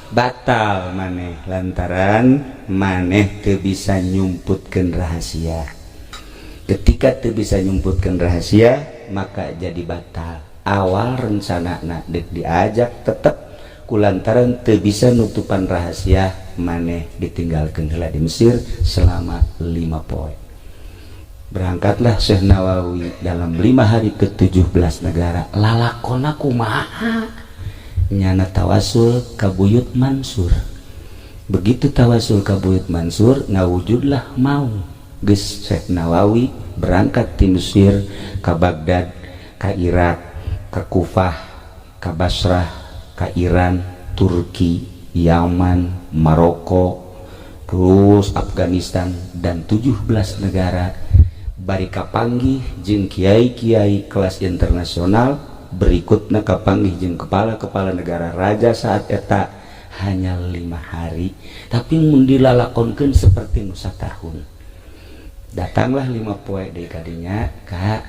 Batal maneh lantaran maneh teu bisa nyumputkeun rahasia. Ketika teu bisa nyumputkeun rahasia, maka jadi batal. Awal rencana dek diajak, tetep kulantaran teu bisa nutupan rahasia, maneh ditinggalkan heula di Mesir selama 5 poe. Berangkatlah Syekh Nawawi dalam 5 hari ke 17 negara. Lalakona kumaha? Nyana tawasul ka Buyut Mansur. Begitu tawasul ka Buyut Mansur, ngawujudlah mau. Geus, Syekh Nawawi berangkat di Mesir ke Baghdad, ke Irak, ke Kufah, ke Basrah, ke Iran, Turki, Yaman, Maroko, terus Afghanistan dan 17 negara, bari kapanggih jeung kiai-kiai kelas internasional. Berikutnya kapanggih jeung kepala-kepala negara, raja saat eta. Hanya 5 hari, tapi mun dilalakonkeun seperti nu satahun. Datanglah 5 poe deui kadinya ka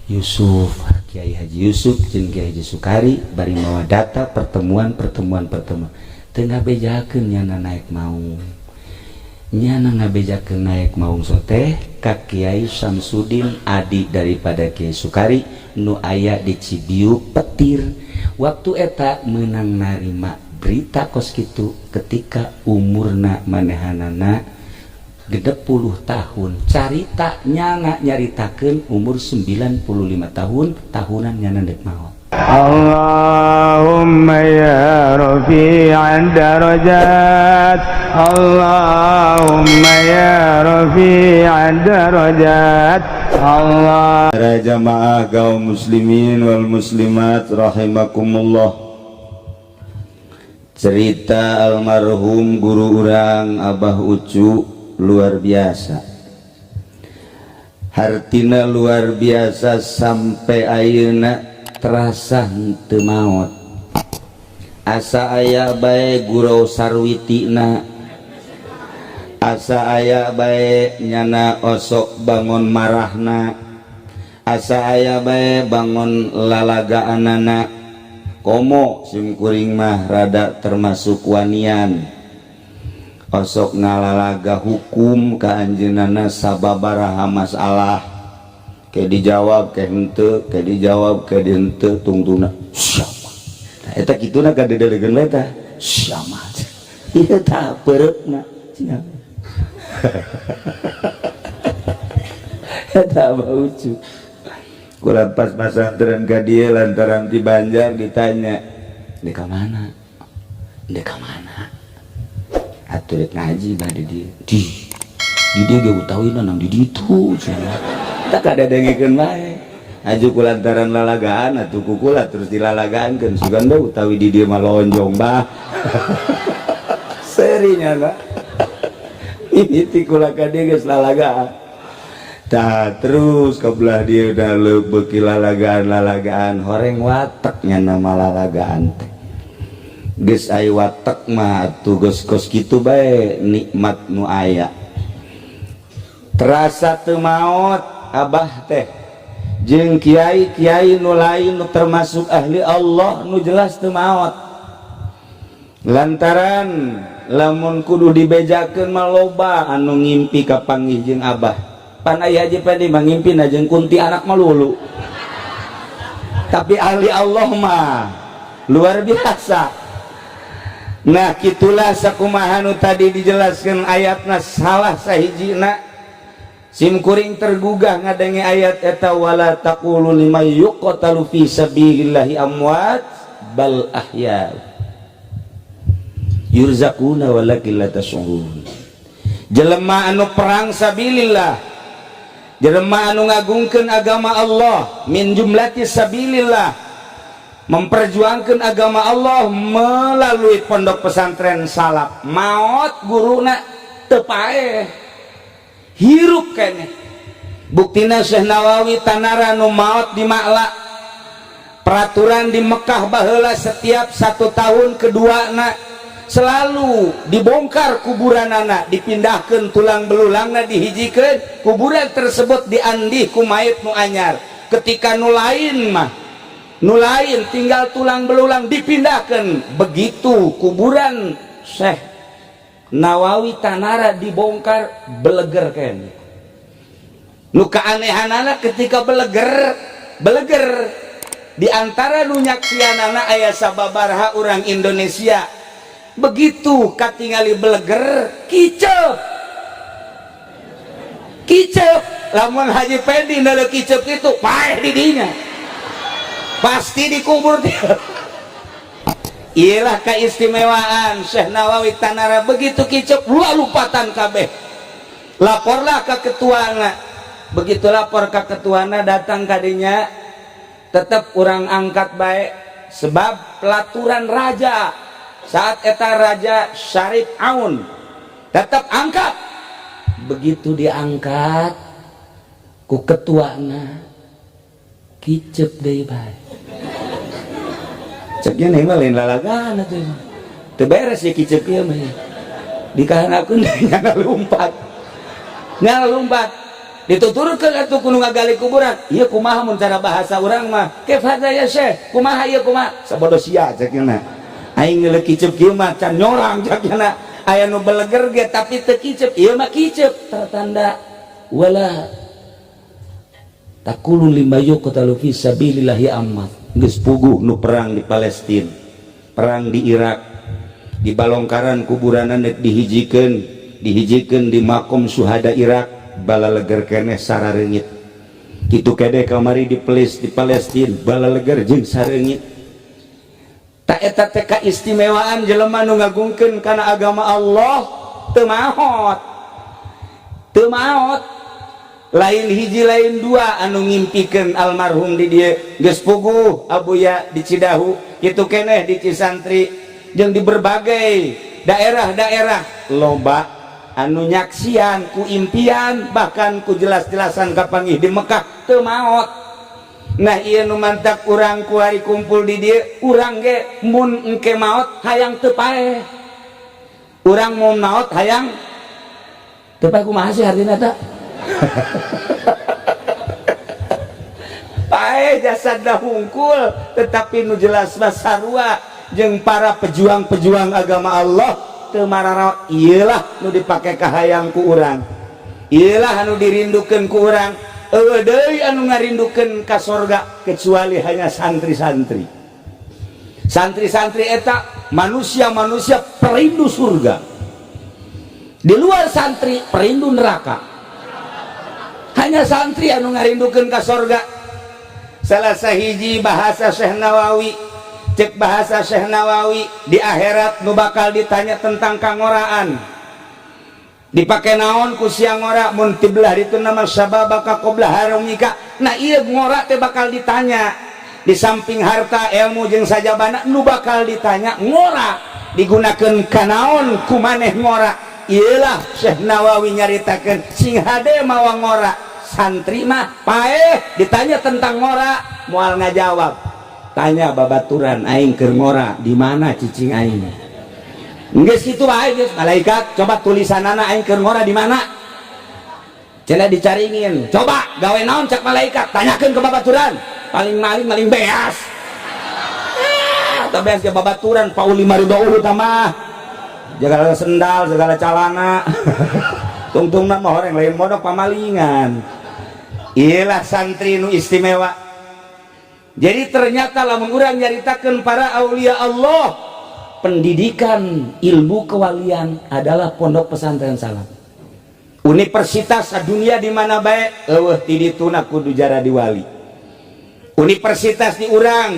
Yusuf, Kiai Haji Yusuf jeung Kiai Haji Sukari, bari mawa data pertemuan, pertemuan, pertemuan. Teu ngabejakeun nyana naik maung. Nyana ngabejakeun naik maung teh ka Kiai Samsudin, adik daripada Kiai Sukari, nu aya di Cibiuk Petir. Waktu eta menang narima berita kos kitu ketika umurna manehanana 60 tahun. Carita nyana nyaritakeun umur 95 tahun tahunan nyana dek maot. اللهم يا رفيع الدرجات، اللهم يا رفيع الدرجات، الله Para jamaah kaum muslimin wal muslimat rahimakumullah. Cerita almarhum guru urang, Abah Ucu, luar biasa. Hartina luar biasa, sampai ayeuna terasa henteu maot. Asa aya bae gurau sarwitina, asa aya bae nyana osok bangun marahna, asa aya bae bangun lalagaanana. Komo simkuring mah rada termasuk wanian, osok ngalalaga hukum ka anjeunana sababaraha masalah. Ke dijawab ke henteu, ke dijawab ke henteu, tungtuna siapa. Nah, eta kituna ka dedelegeun we tah siapa ieu tah peureupna siapa eta. Abah Ucu kula pas masantren ka dieu, lantaran ti Banjar, ditanya, "Dek ka mana? Dek ka mana?" "Atuh rek ngaji, Bah, di dieu." Di dieu ge utawina nang di ditu cenah." Tak ada dengekeun bae aju kulantaran lalagaan atuh kukula terus dilalagaankeun, "Sugan bae utawi di dieu mah lonjong, Bah." Serinya Bah, ini ti kula ka dieu geus lalagaan. Tah, terus kebelah dia udah beuki lalagaan-lalagaan, horeng wateknya nama lalagaan teh. Geus aya watek mah atuh geus kos kitu bae nikmat nu aya. Terasa teu maot Abah teh jeung kiai-kiai nu lain nu termasuk ahli Allah nu jelas teu maot, lantaran lamun kudu dibejakeun mah loba anu ngimpi kapanggih jeung Abah. Pan aya Haji Pedi mah ngimpina jeung kunti anak melulu, tapi ahli Allah mah luar biasa. Nah, gitulah sakumaha nu tadi dijelaskan ayatna. Salah sahijina simkuring tergugah ngadenge ayat eta, wala taqulu liman yuqtalu fi sabilillahi amwat bal ahya yurzaquna walakin la tash'urun. Jelema anu perang sabilillah, jelema anu ngagungkeun agama Allah, min jumlati sabilillah, memperjuangkan agama Allah melalui pondok pesantren salaf, maot guruna teu paeh, hirup keneh. Buktina Syekh Nawawi tanara nu maot di Ma'la. Peraturan di Mekah baheula, setiap satu tahun kedua na selalu dibongkar kuburan anak, dipindahkan tulang belulangna, dihijikeun kuburan tersebut, diandih ku mayit nu anyar. Ketika nu lain mah Nu lain tinggal tulang belulang dipindahkan. Begitu kuburan Syekh Nawawi Tanara dibongkar, beleger kan. Nu keanehanana ketika beleger, beleger di antara nu nyaksianana aya sababaraha orang Indonesia. Begitu katingali beleger, kicep kicep. Lamun Haji Pendi nale kicep itu paeh di dinya, pasti dikubur dia. Iyalah keistimewaan Syekh Nawawi Tanara. Begitu kicep, lompatan kabeh, laporlah ke ketuana. Begitu lapor ke ketuana, datang kadinya, tetap orang angkat baik sebab pelaturan raja saat eta, Raja Syarif Aun, tetap angkat. Begitu diangkat ku ketuana, kicep deui bae. Ceknya nih mah lain lalagan atuh, teu beres ya kicep ieu mah. Dikahanakeun nyana lumpat, nyana lumpat. Dituturkeun atuh ku nu ngagali kuburan, ieu kumaha? Mun cara bahasa urang mah, "Kef hadza ya Syekh?" Kumaha ieu, kumaha? "Sabodo sia," cekna, "aing ngeuleuh kicep kieu mah can nyorang," cekna. Aya nu beleger ge tapi teu kicep, ieu mah kicep, tertanda wala taqulu liman yuqtalu fi sabilillahi amwat. Geus puguh nu perang di Palestina, perang di Irak, di balongkaran kuburanan nek dihijikeun, dihijikeun di makom suhada Irak, balaleger keneh sarareungit. Kitu kede kamari di Pelis, di Palestina, balaleger jeung sareungit. Tak eta teh kaistimewaan jelema nu ngagungkeun kana agama Allah, teu maot, teu maot. Lain hiji lain dua anu ngimpikeun almarhum di dieu geus puguh Abuya di Cidahu, kitu keneh di Cisantri jeung di berbagai daerah-daerah loba anu nyaksian ku impian, bahkan ku jelas-jelasan kapanggih di Mekah, teu maot. Nah, ieu nu mantak urang kuari kumpul di dieu. Urang ge mun engke maot hayang teu paeh. Urang mun maot hayang teu paeh. Kumaha sih artina eta? Paeh jasadna hungkul, tetapi nu jelas mah sarua jeung para pejuang-pejuang agama Allah, teu mararaot. Ieulah nu dipake kahayang ku urang, ieulah anu dirindukeun ku urang. Eueuh deui anu ngarindukeun ka sorga kecuali hanya santri-santri. Santri-santri eta manusia-manusia perindu surga. Di luar santri perindu neraka. Hanya santri anu ngarindukeun ka sorga. Salah sahiji bahasa Syekh Nawawi, cek bahasa Syekh Nawawi, di akhirat nu bakal ditanya tentang kangoraan, dipakai naon ku siang ngora. Mun tibelah itu nama sababaka qabla haramika. Nah, iya, ngora teh bakal ditanya. Di samping harta, ilmu jeung sajabana, nu bakal ditanya ngora, digunakan kanaon ku maneh ngora. Iyalah Syekh Nawawi nyaritakeun sing hade mawa ngora. Santri mah paeh, ditanya tentang ngora moal ngajawab. Tanya babaturan, "Aing keur ngora di mana cicing aing?" Geus kitu bae geus. "Malaikat, coba tulisanana aing keur ngora di mana?" Cenah dicaringin. "Coba gawe naon?" cak malaikat. "Tanyakeun ke babaturan." Paling maling maling beas. Ah, teu beas ke babaturan pauli maridho mah. Segala sendal, segala calana. Tungtungna mah orang lain modok pamalingan. Iyalah santri nu istimewa. Jadi ternyata lamun urang nyaritakeun para aulia Allah, pendidikan ilmu kewalian adalah pondok pesantren salaf. Universitas dunia di mana bae eueuh ti dituna kudu jaradi wali. Universitas di urang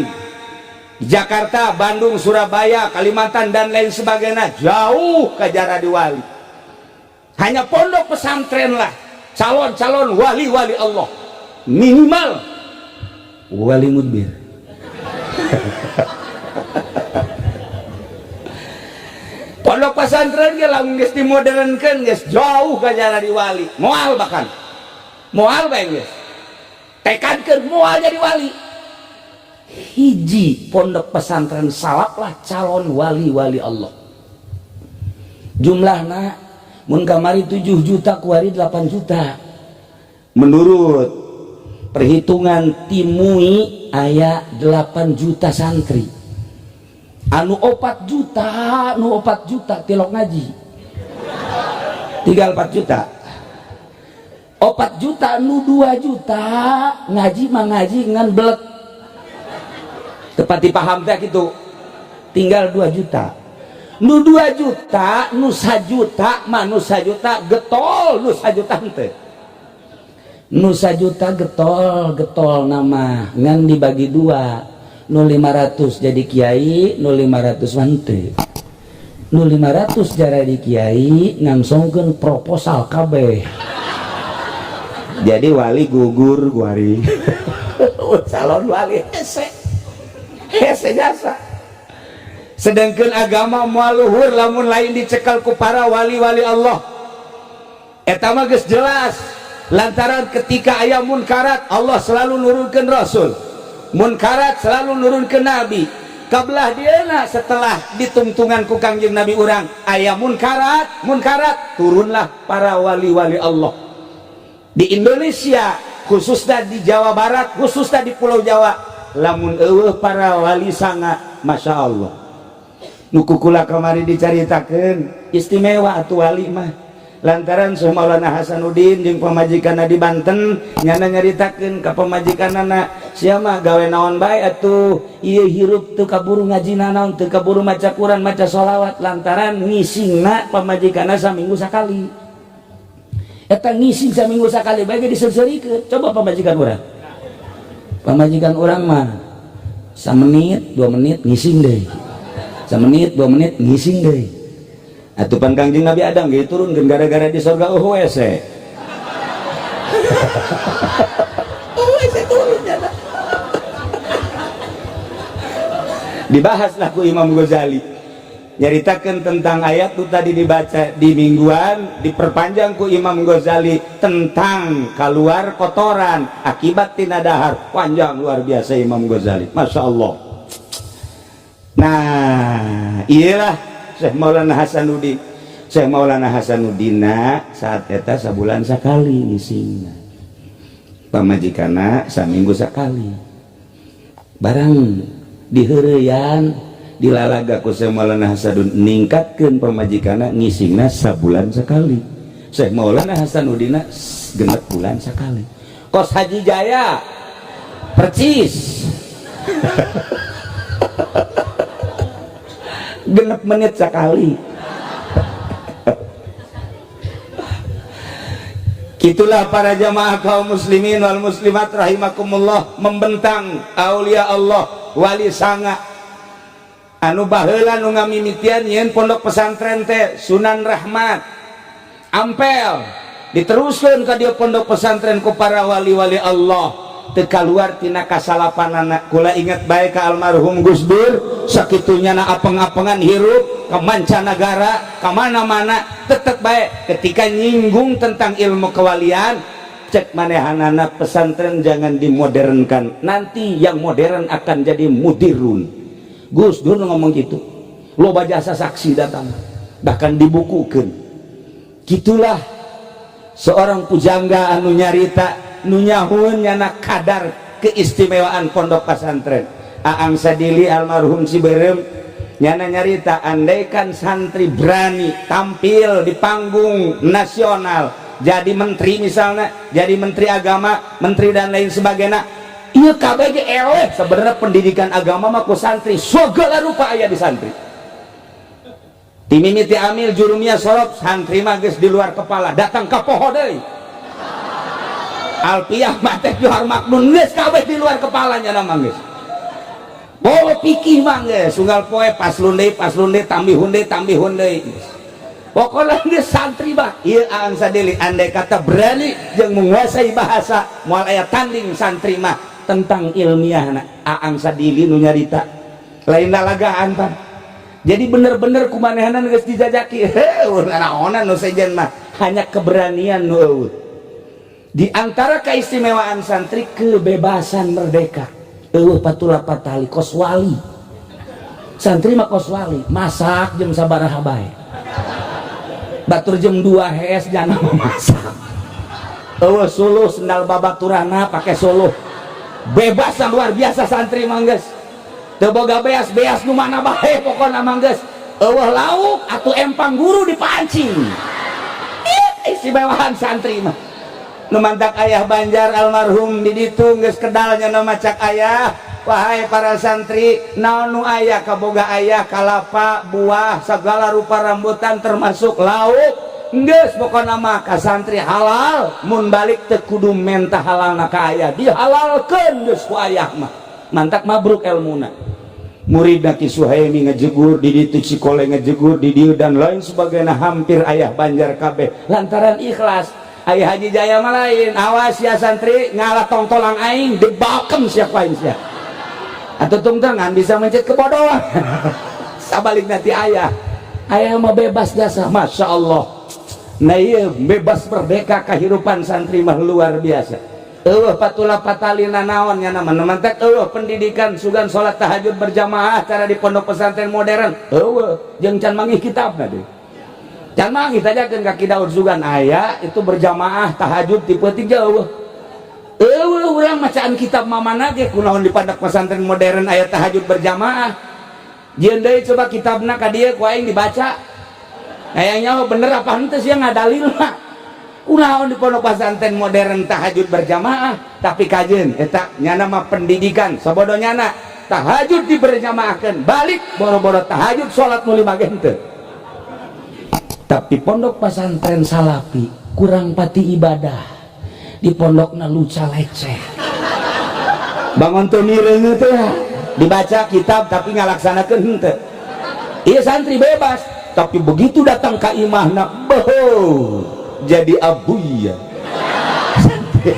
Jakarta, Bandung, Surabaya, Kalimantan, dan lain sebagainya jauh ke jaradi wali. Hanya pondok pesantren lah calon-calon wali-wali Allah, minimal wali mudbir. Pondok pesantren ge lamun geus dimodernkeun geus jauh ka jadi wali. Moal, bahkan moal bae, geus tekadkeun moal jadi wali. Hiji pondok pesantren salaf lah calon wali-wali Allah. Jumlahna mun kamari 7 juta, kuari 8 juta menurut perhitungan timui. bumi aya 8 juta santri anu 4 juta nu 4 juta tilok ngaji tinggal 4 juta 4 juta nu 2 juta ngaji mah ngaji ngan belet tepat dipaham teh gitu tinggal 2 juta nu 2 juta nu 1 juta mah nu 1 juta getol nu 1 juta henteu nu 1 juta getol getol nama ngan dibagi dua nu 500 jadi kiai nu 500 mah henteu nu 500 jadi kiai ngangsongkeun proposal kabeh jadi wali gugur guari calon wali hese hese jasa. Sedangkan agama moal luhur lamun lain dicekal ku para wali-wali Allah. Eta mah geus jelas lantaran ketika aya munkarat Allah selalu nurunkeun rasul, munkarat selalu nurunkeun nabi. Kabelah dieuna setelah ditungtungan ku Kangjeng Nabi urang aya munkarat munkarat turunlah para wali-wali Allah di Indonesia, khususnya di Jawa Barat, khususnya di Pulau Jawa. Lamun eueuh para wali sanga, Masya Allah. Nu kukula kamari dicaritakeun istimewa atuh wali mah lantaran Syekh Maulana Hasanuddin jeung pamajikanna di Banten nyana nyaritakeun ka pamajikanana, sia mah gawe naon bae atuh ieu hirup teu kaburu ngaji naon teu kaburu maca Quran maca sholawat lantaran ngisingna pamajikanna saminggu sakali. Eta ngising saminggu sakali bae ge diseurseurikeun. Coba pamajikan urang mah samenit 2 menit ngising deui, samenit 2 menit ngising deui. Atuh pan Kangjeng Nabi Adam ge turun gara-gara di surga eueuh WC. WC turun jana. Dibahaslah ku Imam Ghazali nyaritakeun tentang ayat itu tadi dibaca di mingguan, diperpanjang ku Imam Ghazali tentang keluar kotoran akibat tina dahar. Panjang luar biasa Imam Ghazali, Masya Allah. Nah iyalah Syekh Maulana Hasanuddin, Syekh Maulana Hasanuddin saat eta sabulan sakali ngisingna, pamajikanna saminggu sakali. Barang diheureyan dilalaga ku Syekh Maulana Hasanuddin ningkatkeun pamajikanna ngisingna sabulan sekali, Syekh Maulana Hasanuddin 6 bulan sekali. Kos Haji Jaya percis 6 menit sekali. Itulah para jamaah kaum muslimin wal muslimat rahimakumullah, membentang aulia Allah wali sanga anu baheula nu ngamimitian nyeun pondok pesantren teh Sunan Rahmat Ampel diteruskeun ka dieu pondok pesantren ku para wali-wali Allah teu kaluar tina kasalapanana. Kula inget bae ka almarhum Gus Dur sakitunya na apeng-apengan hirup ke mancanagara ka mana-mana tetep bae ketika nyinggung tentang ilmu kewalian cek manehanana pesantren jangan dimodernkan, nanti yang modern akan jadi mudirun. Gus Dur ngomong gitu, loba jasa saksi datang bahkan dibukukan. Gitulah seorang pujangga anu nyarita nu nyahun nyana kadar keistimewaan pondok pesantren. Aang Sadili almarhum Ciberem nyana nyarita andaikan santri berani tampil di panggung nasional jadi menteri misalnya, jadi menteri agama, menteri dan lain sebagainya, iya KBG eleh sebenarnya pendidikan agama mah ku santri segala rupa aya di santri. Timimiti amil jurumia sorop santri mah geus di luar kepala datang ka poho deui. Alpiah mate Johar Maknun geus kabeh di luar kepalanya nama geus. Bolo pikir mah geus unggal poe paslon deui tambih hunde. Pokoknya geus santri mah ieu Aang Sadili andai kata berani jeung menguasai bahasa moal aya tanding santri mah tentang ilmiahna. Aang Sadili nu nyarita lain lalagaan pan. Jadi bener-bener kumanehanan geus dijajaki heuh naonan nu sejen mah hanya keberanian nu eueuh. Di antara keistimewaan santri kebebasan merdeka. Eueuh patula patali kos wali. Santri mah kos wali, masak jam sabaraha bae. Batur jam 2 hees jana masak. Eueuh suluh sendal babaturana pake suluh. Bebas luar biasa santri mah geus. Teu boga beas, beas nu mana bae pokona mah geus. Euweuh lauk atuh empang guru dipancing. Ih, istimewahan santri mah. Nu mantak ayah Banjar almarhum di ditu geus kedalnya nu macak ayah. Wahai para santri, naon nu aya kaboga ayah, kalapa, buah, segala rupa rambutan termasuk lauk. Geus pokona mah ka santri halal, mun balik teu kudu menta halalna ka ayah, dihalalkeun geus ku ayah mah. Mantak mabruk elmuna. Muridna Ki Suhaimi ngejegur di ditu, Cikole ngejegur di dieu dan lain sebagainya, hampir ayah Banjar kabeh lantaran ikhlas. Ayah Haji Jaya mah lain, awas ya santri ngalah tongtolang aing dibakem siapa aing sia. Atau tungtengan bisa mencet kebodohan. Sabalik nanti ayah. Ayah mah bebas jasa, Masya Allah. Nah iya bebas merdeka kehidupan santri mah luar biasa. Euweuh patula patalina naon nya nama mantak euweuh pendidikan sugan salat tahajud berjamaah cara di pondok pesantren modern. Euweuh jeung can manggih kitabna deui. Can manggih tanyakeun ka Ki Daud sugan aya itu berjamaah tahajud tipe tiga euweuh. Euweuh urang macaan kitab mamana ge kunaon di pondok pesantren modern aya tahajud berjamaah. Jieun deui coba kitabna ka dieu ku aing dibaca. Kayaknya bener apa henteu sih ngadalil mah. Kunaon di pondok pesantren modern tahajud berjamaah, tapi kajeun eta nyana mah pendidikan sabodo nyana tahajud diberjamaahkeun, balik boro-boro tahajud salat nu lima ge henteu. Tapi pondok pesantren salafi kurang pati ibadah, di pondokna luca leceh. Bangun teu mireungeut teh dibaca kitab tapi ngalaksanakeun henteu. Iya santri bebas, tapi begitu datang ka imahna boho jadi abuya. Santri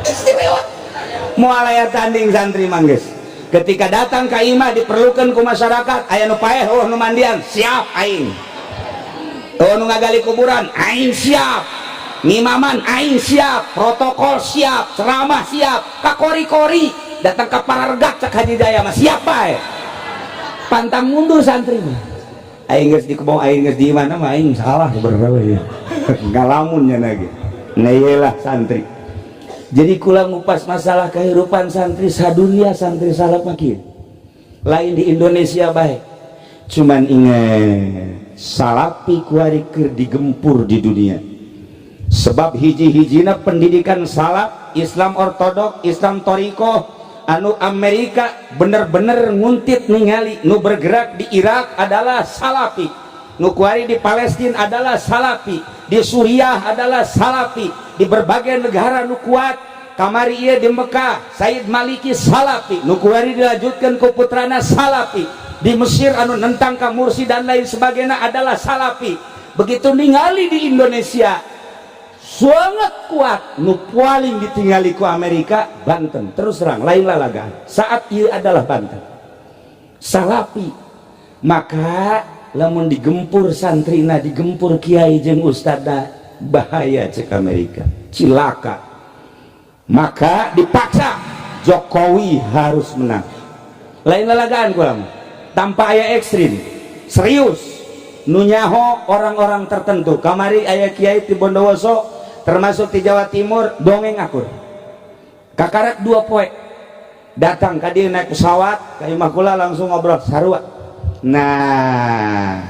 istimewa. Moal aya tanding santri mah geus. Ketika datang ka imah diperlukan ku masyarakat, aya nu paeh, oh nu mandian, siap aing. Oh nu ngagali kuburan, aing siap. Ngimaman aing siap, protokol siap, ceramah siap, kakori-kori datang ke parargak cak Haji Jaya mah siap bae. Pantang mundur santri mah. Aing geus di kebon, aing geus di mana mah aing salah sebenarnya ya. Ngalamun nya lagi. Nah iyalah santri. Jadi kula ngupas masalah kehidupan santri sadunia, santri salaf mah kieu. Lain di Indonesia bae. Cuman ingat salafi kuari keur digempur di dunia. Sebab hiji-hijina pendidikan salaf, Islam ortodok, Islam toriko, anu Amerika bener-bener nguntit ningali nu bergerak di Irak adalah salafi, nu kuari di Palestina adalah salafi, di Suriah adalah salafi, di berbagai negara nu kuat kamari ieu di Mekah Said Maliki salafi, nu kuari dilanjutkan ku putrana salafi, di Mesir anu nentang ka Mursi dan lain sebagainya adalah salafi. Begitu ningali di Indonesia sangat kuat nu paling ditinggali ku Amerika Banten, terus terang lain lalagaan saat ia adalah Banten salafi. Maka lamun digempur santrina, digempur kiai jeung ustadna, bahaya cek Amerika, cilaka. Maka dipaksa Jokowi harus menang. Lain lalagaan kurang tanpa aya ekstrim serius nu nyaho orang-orang tertentu. Kamari aya kiai di Bondowoso termasuk di Jawa Timur dongeng akur kakarak 2 poe datang ka dieu naik pesawat ka imah kula langsung ngobrol sarua. Nah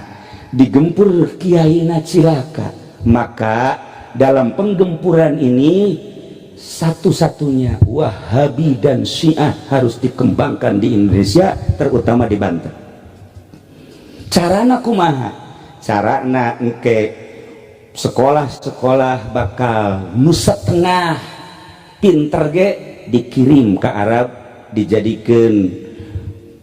digempur kiai na cilaka. Maka dalam penggempuran ini satu-satunya Wahabi dan Syiah harus dikembangkan di Indonesia, terutama di Banten. Carana kumaha? Carana engke sekolah-sekolah bakal nusa tengah pinter ge dikirim ke Arab dijadikan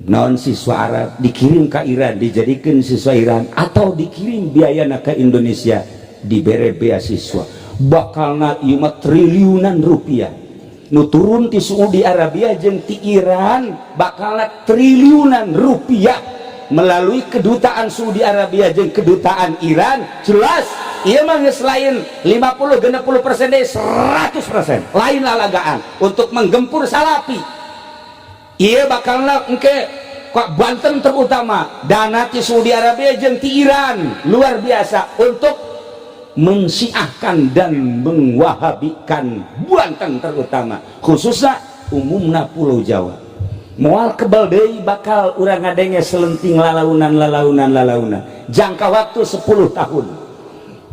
non siswa Arab, dikirim ke Iran dijadikan siswa Iran, atau dikirim biaya ke Indonesia dibere beasiswa. Bakalna ieu mah triliunan rupiah nu turun ti Saudi Arabia jeung ti Iran, bakalna triliunan rupiah melalui kedutaan Saudi Arabia jeung kedutaan Iran. Jelas ieu mah geus lain 50 60% deui, 100%, lain lalagaan untuk menggempur salafi. Ieu bakalna engke kok Banten terutama dana ti Saudi Arabia jeung ti Iran luar biasa untuk Mensiahkan dan mengwahabikan Banten, terutama khususnya umumna Pulau Jawa. Moal kebal deui bakal urang ngadenge selenting lalaunan, lalaunan, lalaunan. Jangka waktu 10 tahun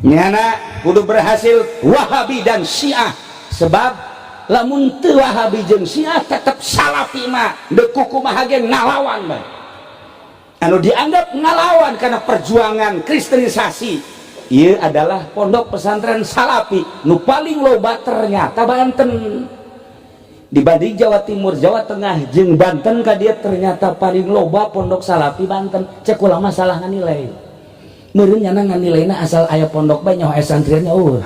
nyana kudu berhasil Wahabi dan Syiah, sebab lamun teu Wahabi jeung Syiah tetep Salafi mah deuk kumaha ge ngalawan bae, anu dianggap ngalawan karena perjuangan kristenisasi. Ieu adalah pondok pesantren Salafi nu paling loba ternyata Banten dibanding Jawa Timur, Jawa Tengah jeung Banten ka dieu. Ternyata paling loba pondok Salafi Banten. Cek ulama salah nganilai meureun, nyana nganilaina asal aya pondok bae, nyaho aya santriannya. Oh,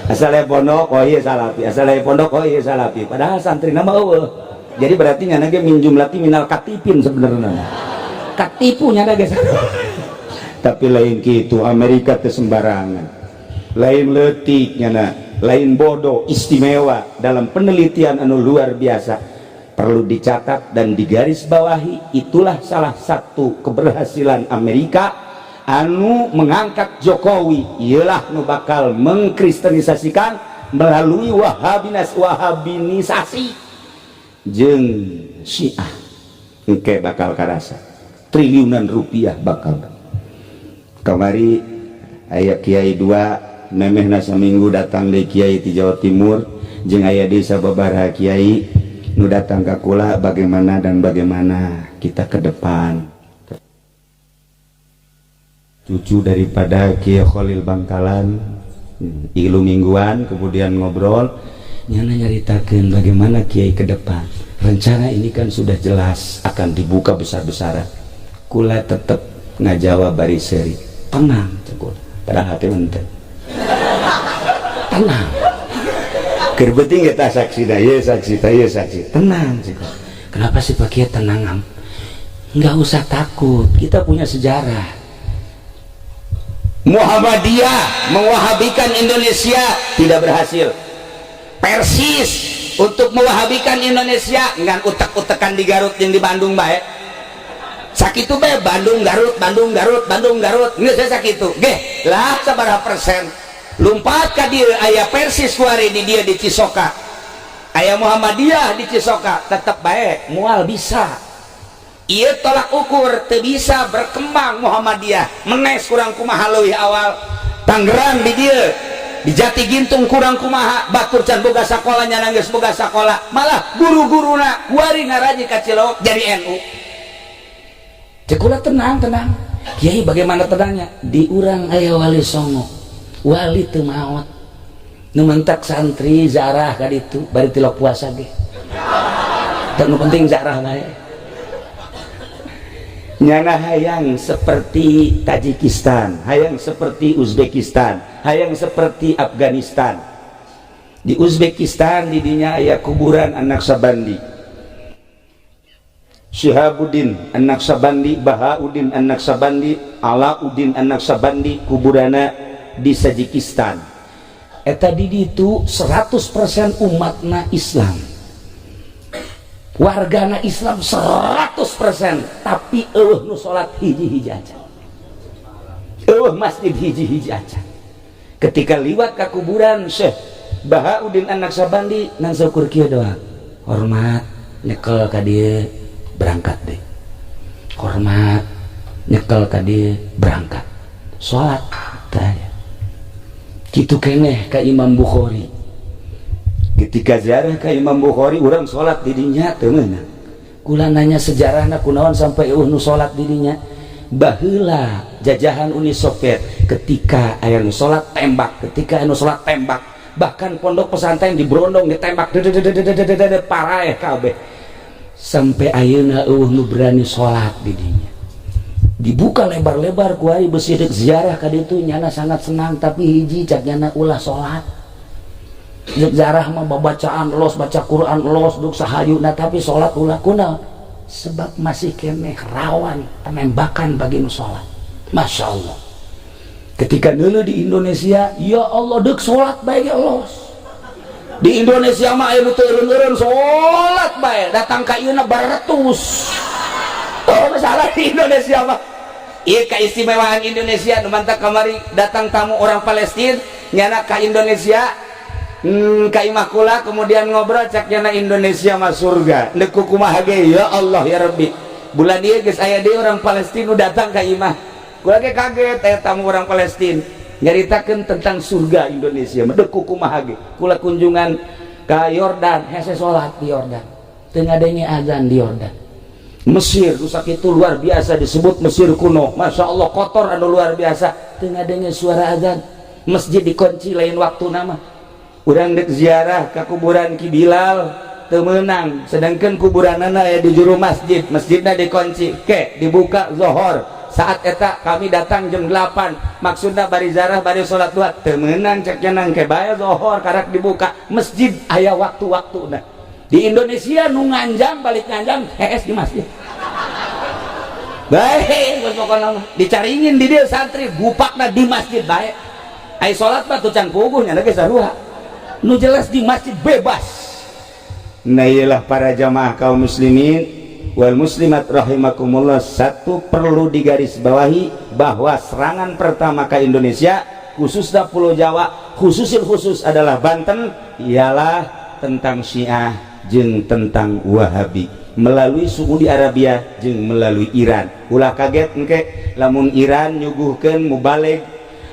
asal aya pondok, oh iya Salafi, asal aya pondok, oh iya Salafi, padahal santri nama euweuh. Jadi berarti nyana ge min jumlati minal katipin, sebenarnya katipu nyana ge. Tapi lain gitu, Amerika teh sembarangan, lain leutik nyana, lain bodoh, istimewa dalam penelitian anu luar biasa. Perlu dicatat dan digarisbawahi, itulah salah satu keberhasilan Amerika anu mengangkat Jokowi, ialah nu bakal mengkristenisasikan melalui Wahabinas, Wahabinisasi jeung Syiah. Engke bakal karasa triliunan rupiah bakal. Kamari aya kiai dua, memehna saminggu datang di kiai di Jawa Timur jeung aya desa babaraha kiai nu datang ka kula, bagaimana dan bagaimana kita ke depan. Cucu daripada Kiai Khalil Bangkalan ilu mingguan, kemudian ngobrol, nyana nyaritakeun bagaimana kiai ke depan. Rencana ini kan sudah jelas akan dibuka besar-besaran. Kula tetep ngajawab bari seri, "Tenang," cek kula, padahal hati ente tenang. Keur penting kita saksi dah ya, saksi dah ya, saksi. "Tenang," cek kula. "Kenapa sih, Pak Kiai, tenang am?" "Nggak usah takut, kita punya sejarah. Muhammadiyah mewahabikan Indonesia tidak berhasil. Persis untuk mewahabikan Indonesia ngan utek-utekan di Garut yang di Bandung baik. Sakitu bae, Bandung Garut, Bandung Garut, Bandung Garut, geus saya sakitu ge lah. Sabaraha persen lumpat ka dieu? Aya Persis kuari di dieu, di Cisoka aya Muhammadiyah, di Cisoka tetep bae moal bisa. Ieu tolak ukur, teu bisa berkembang Muhammadiyah. Menes kurang kumaha leuwih awal Tangerang di dieu, di Jati Gintung kurang kumaha, batur can boga sakola, nyana geus boga sakola, malah guru-guruna kuari ngaraji ka Cilok jadi NU. Cek kula, "Tenang, tenang, Kiai." "Bagaimana tenangnya? Di urang aya Wali Songo, wali teu maot. Nu mentak santri zarah ka ditu bari tilok puasa ge. Dan nu penting zarah bae." Nyana hayang seperti Tajikistan, hayang seperti Uzbekistan, hayang seperti Afghanistan. Di Uzbekistan di dinya aya kuburan anak Sabandi, Syihabuddin anak Sabandi, Bahauddin anak Sabandi, Alauddin anak Sabandi, kuburana di Tajikistan. Eta di ditu 100% umatna Islam, wargana Islam 100%, tapi euweuh nu salat hiji-hiji aja, euweuh masjid hiji-hiji aja. Ketika liwat ke kuburan Syekh Bahauddin anak Sabandi, nang syukur kieu doang, hormat, nyekel ka dieu, berangkat deh, hormat, nyekel ka dieu, berangkat salat tah. Kitu keneh ka Imam Bukhari. Ketika ziarah ka Imam Bukhari, urang salat di dinya teu meunang. Kula nanya sejarahna kunaon sampai euweuh nu salat di dinya. Baheula jajahan Uni Soviet, ketika aya nu salat tembak, ketika aya nu salat tembak, bahkan pondok pesantren diberondong, ditembak, paraeh kabeh. Sampai ayeuna euweuh nu berani salat di dinya. Dibuka lebar-lebar ku ari besi deuk ziarah ka ditu, nyana sangat senang, tapi hiji cak nyana, ulah salat. Deuk ziarah mah babacaan los, baca Quran los, duk sahayuna, tapi salat ulah. Kunaon? Sebab masih keneh rawan penembakan bagi nu salat. Masya Allah, ketika dulu di Indonesia, ya Allah, dek salat bae ge los. Di Indonesia mah aya nu teu eureun-eureun salat bae, datang ka ieu baratus. Oh, masalah di Indonesia mah. Iya, keistimewaan Indonesia nu mantak kamari datang tamu orang Palestina nyana ka Indonesia, ka imah kula, kemudian ngobrol, cek nyana Indonesia mah surga. Deuk kumaha ge, ya Allah ya Rabbi. Bulan ieu geus aya deui orang Palestina nu datang ka imah kula ge, kaget aya tamu orang Palestina nyaritakeun tentang surga Indonesia. Deuk kumaha ge, kula kunjungan ka Yordan, hese salat di Yordan, teu ngadenge azan di Yordan. Mesir rusak itu luar biasa, disebut Mesir kuno, Masya Allah, kotor anu luar biasa, teu ngadenge suara azan, masjid dikunci lain waktu nama. Urang dek ziarah ke kuburan Ki Bilal teu meunang, sedangkan kuburanana aya di juru masjid, masjidna dikunci, ke dibuka zohor. Saat eta kami datang jam 8, maksudna bari ziarah bari salat duha, teu meunang, cek nang ke bae zohor karak dibuka masjid, aya waktu-waktu. Nah, di Indonesia nu nganjang balik nganjang hees di masjid baik, pokoknya dicaringin di dia santri gupakna di masjid baik. Ai salat mah tuh can puguh nya geus sarua, nu jelas di masjid bebas. Nah, iyalah para jamaah kaum muslimin wal muslimat rahimakumullah, satu perlu digarisbawahi bahwa serangan pertama ke Indonesia, khususnya Pulau Jawa, khususil khusus adalah Banten, ialah tentang Syiah jeung tentang Wahabi melalui Saudi Arabia jeung melalui Iran. Ulah kaget engke lamun Iran nyuguhkeun mubalig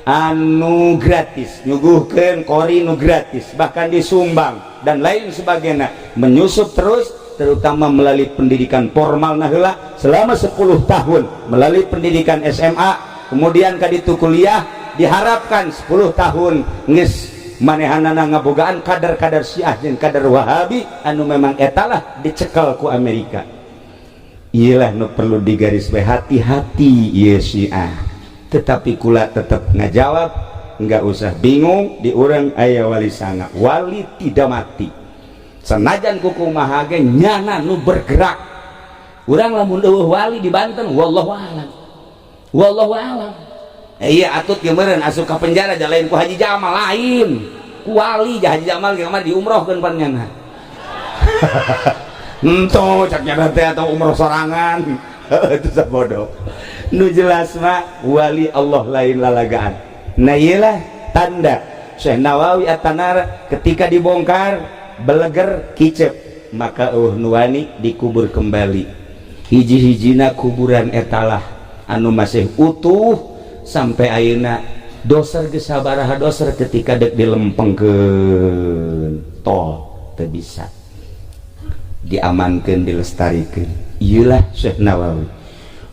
anu gratis, nyuguhkeun qori nu gratis, bahkan disumbang dan lain sebagainya, menyusup terus, terutama melalui pendidikan formal nah heula selama 10 tahun melalui pendidikan SMA, kemudian kaditu kuliah. Diharapkan 10 tahun geus manehanana ngabogaan kader-kader Syiah jeung kader Wahabi anu memang etalah dicekal ku Amerika. Iyalah nu perlu digaris hati-hati ieu Syiah. Tetapi kula tetap ngajawab, nggak usah bingung, di urang aya wali sanga, wali tidak mati. Senajan kukumaha ge nyana nu bergerak. Urang lamun euweuh wali di Banten, wallahu alam, wallahu alam. Iya, atut kemarin asup ka penjara lain ku Haji Jamal, lain ku wali. Haji Jamal kemarin diumrohkeun pan nyana. Ento cak nyana teh atau umroh sorangan itu sabodo. Nu jelas mah wali Allah lain lalagaan. Nah, iyalah tanda Syekh Nawawi At-Tanar ketika dibongkar beleger kicep, maka nuwani dikubur kembali. Hiji-hijina kuburan etalah anu masih utuh sampai ayeuna. Doser geus sabaraha doser ketika dek dilempengkeun tol teu bisa, diamankeun, dilestarikan. Iyalah Syekh Nawawi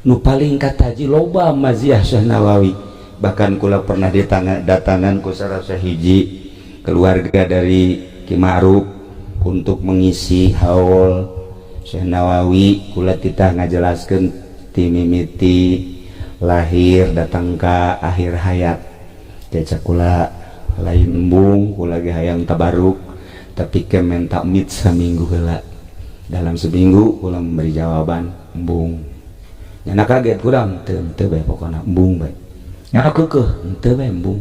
nu paling kataji, loba maziah Syekh Nawawi. Bahkan kula pernah ditanya, datangan ku salah sahiji keluarga dari Ki Ma'ruf untuk mengisi haul Syekh Nawawi. Kula titah ngajelaskeun ti mimiti lahir datang ke akhir hayat. Cek kula, lain embung, kula ge hayang tabaruk, tapi ke minta mit seminggu heula. Dalam seminggu kula memberi jawaban. Embung, nyana kaget, kurang teu, teu bae, pokona embung bae. Nyana keukeuh, henteu bae, embung,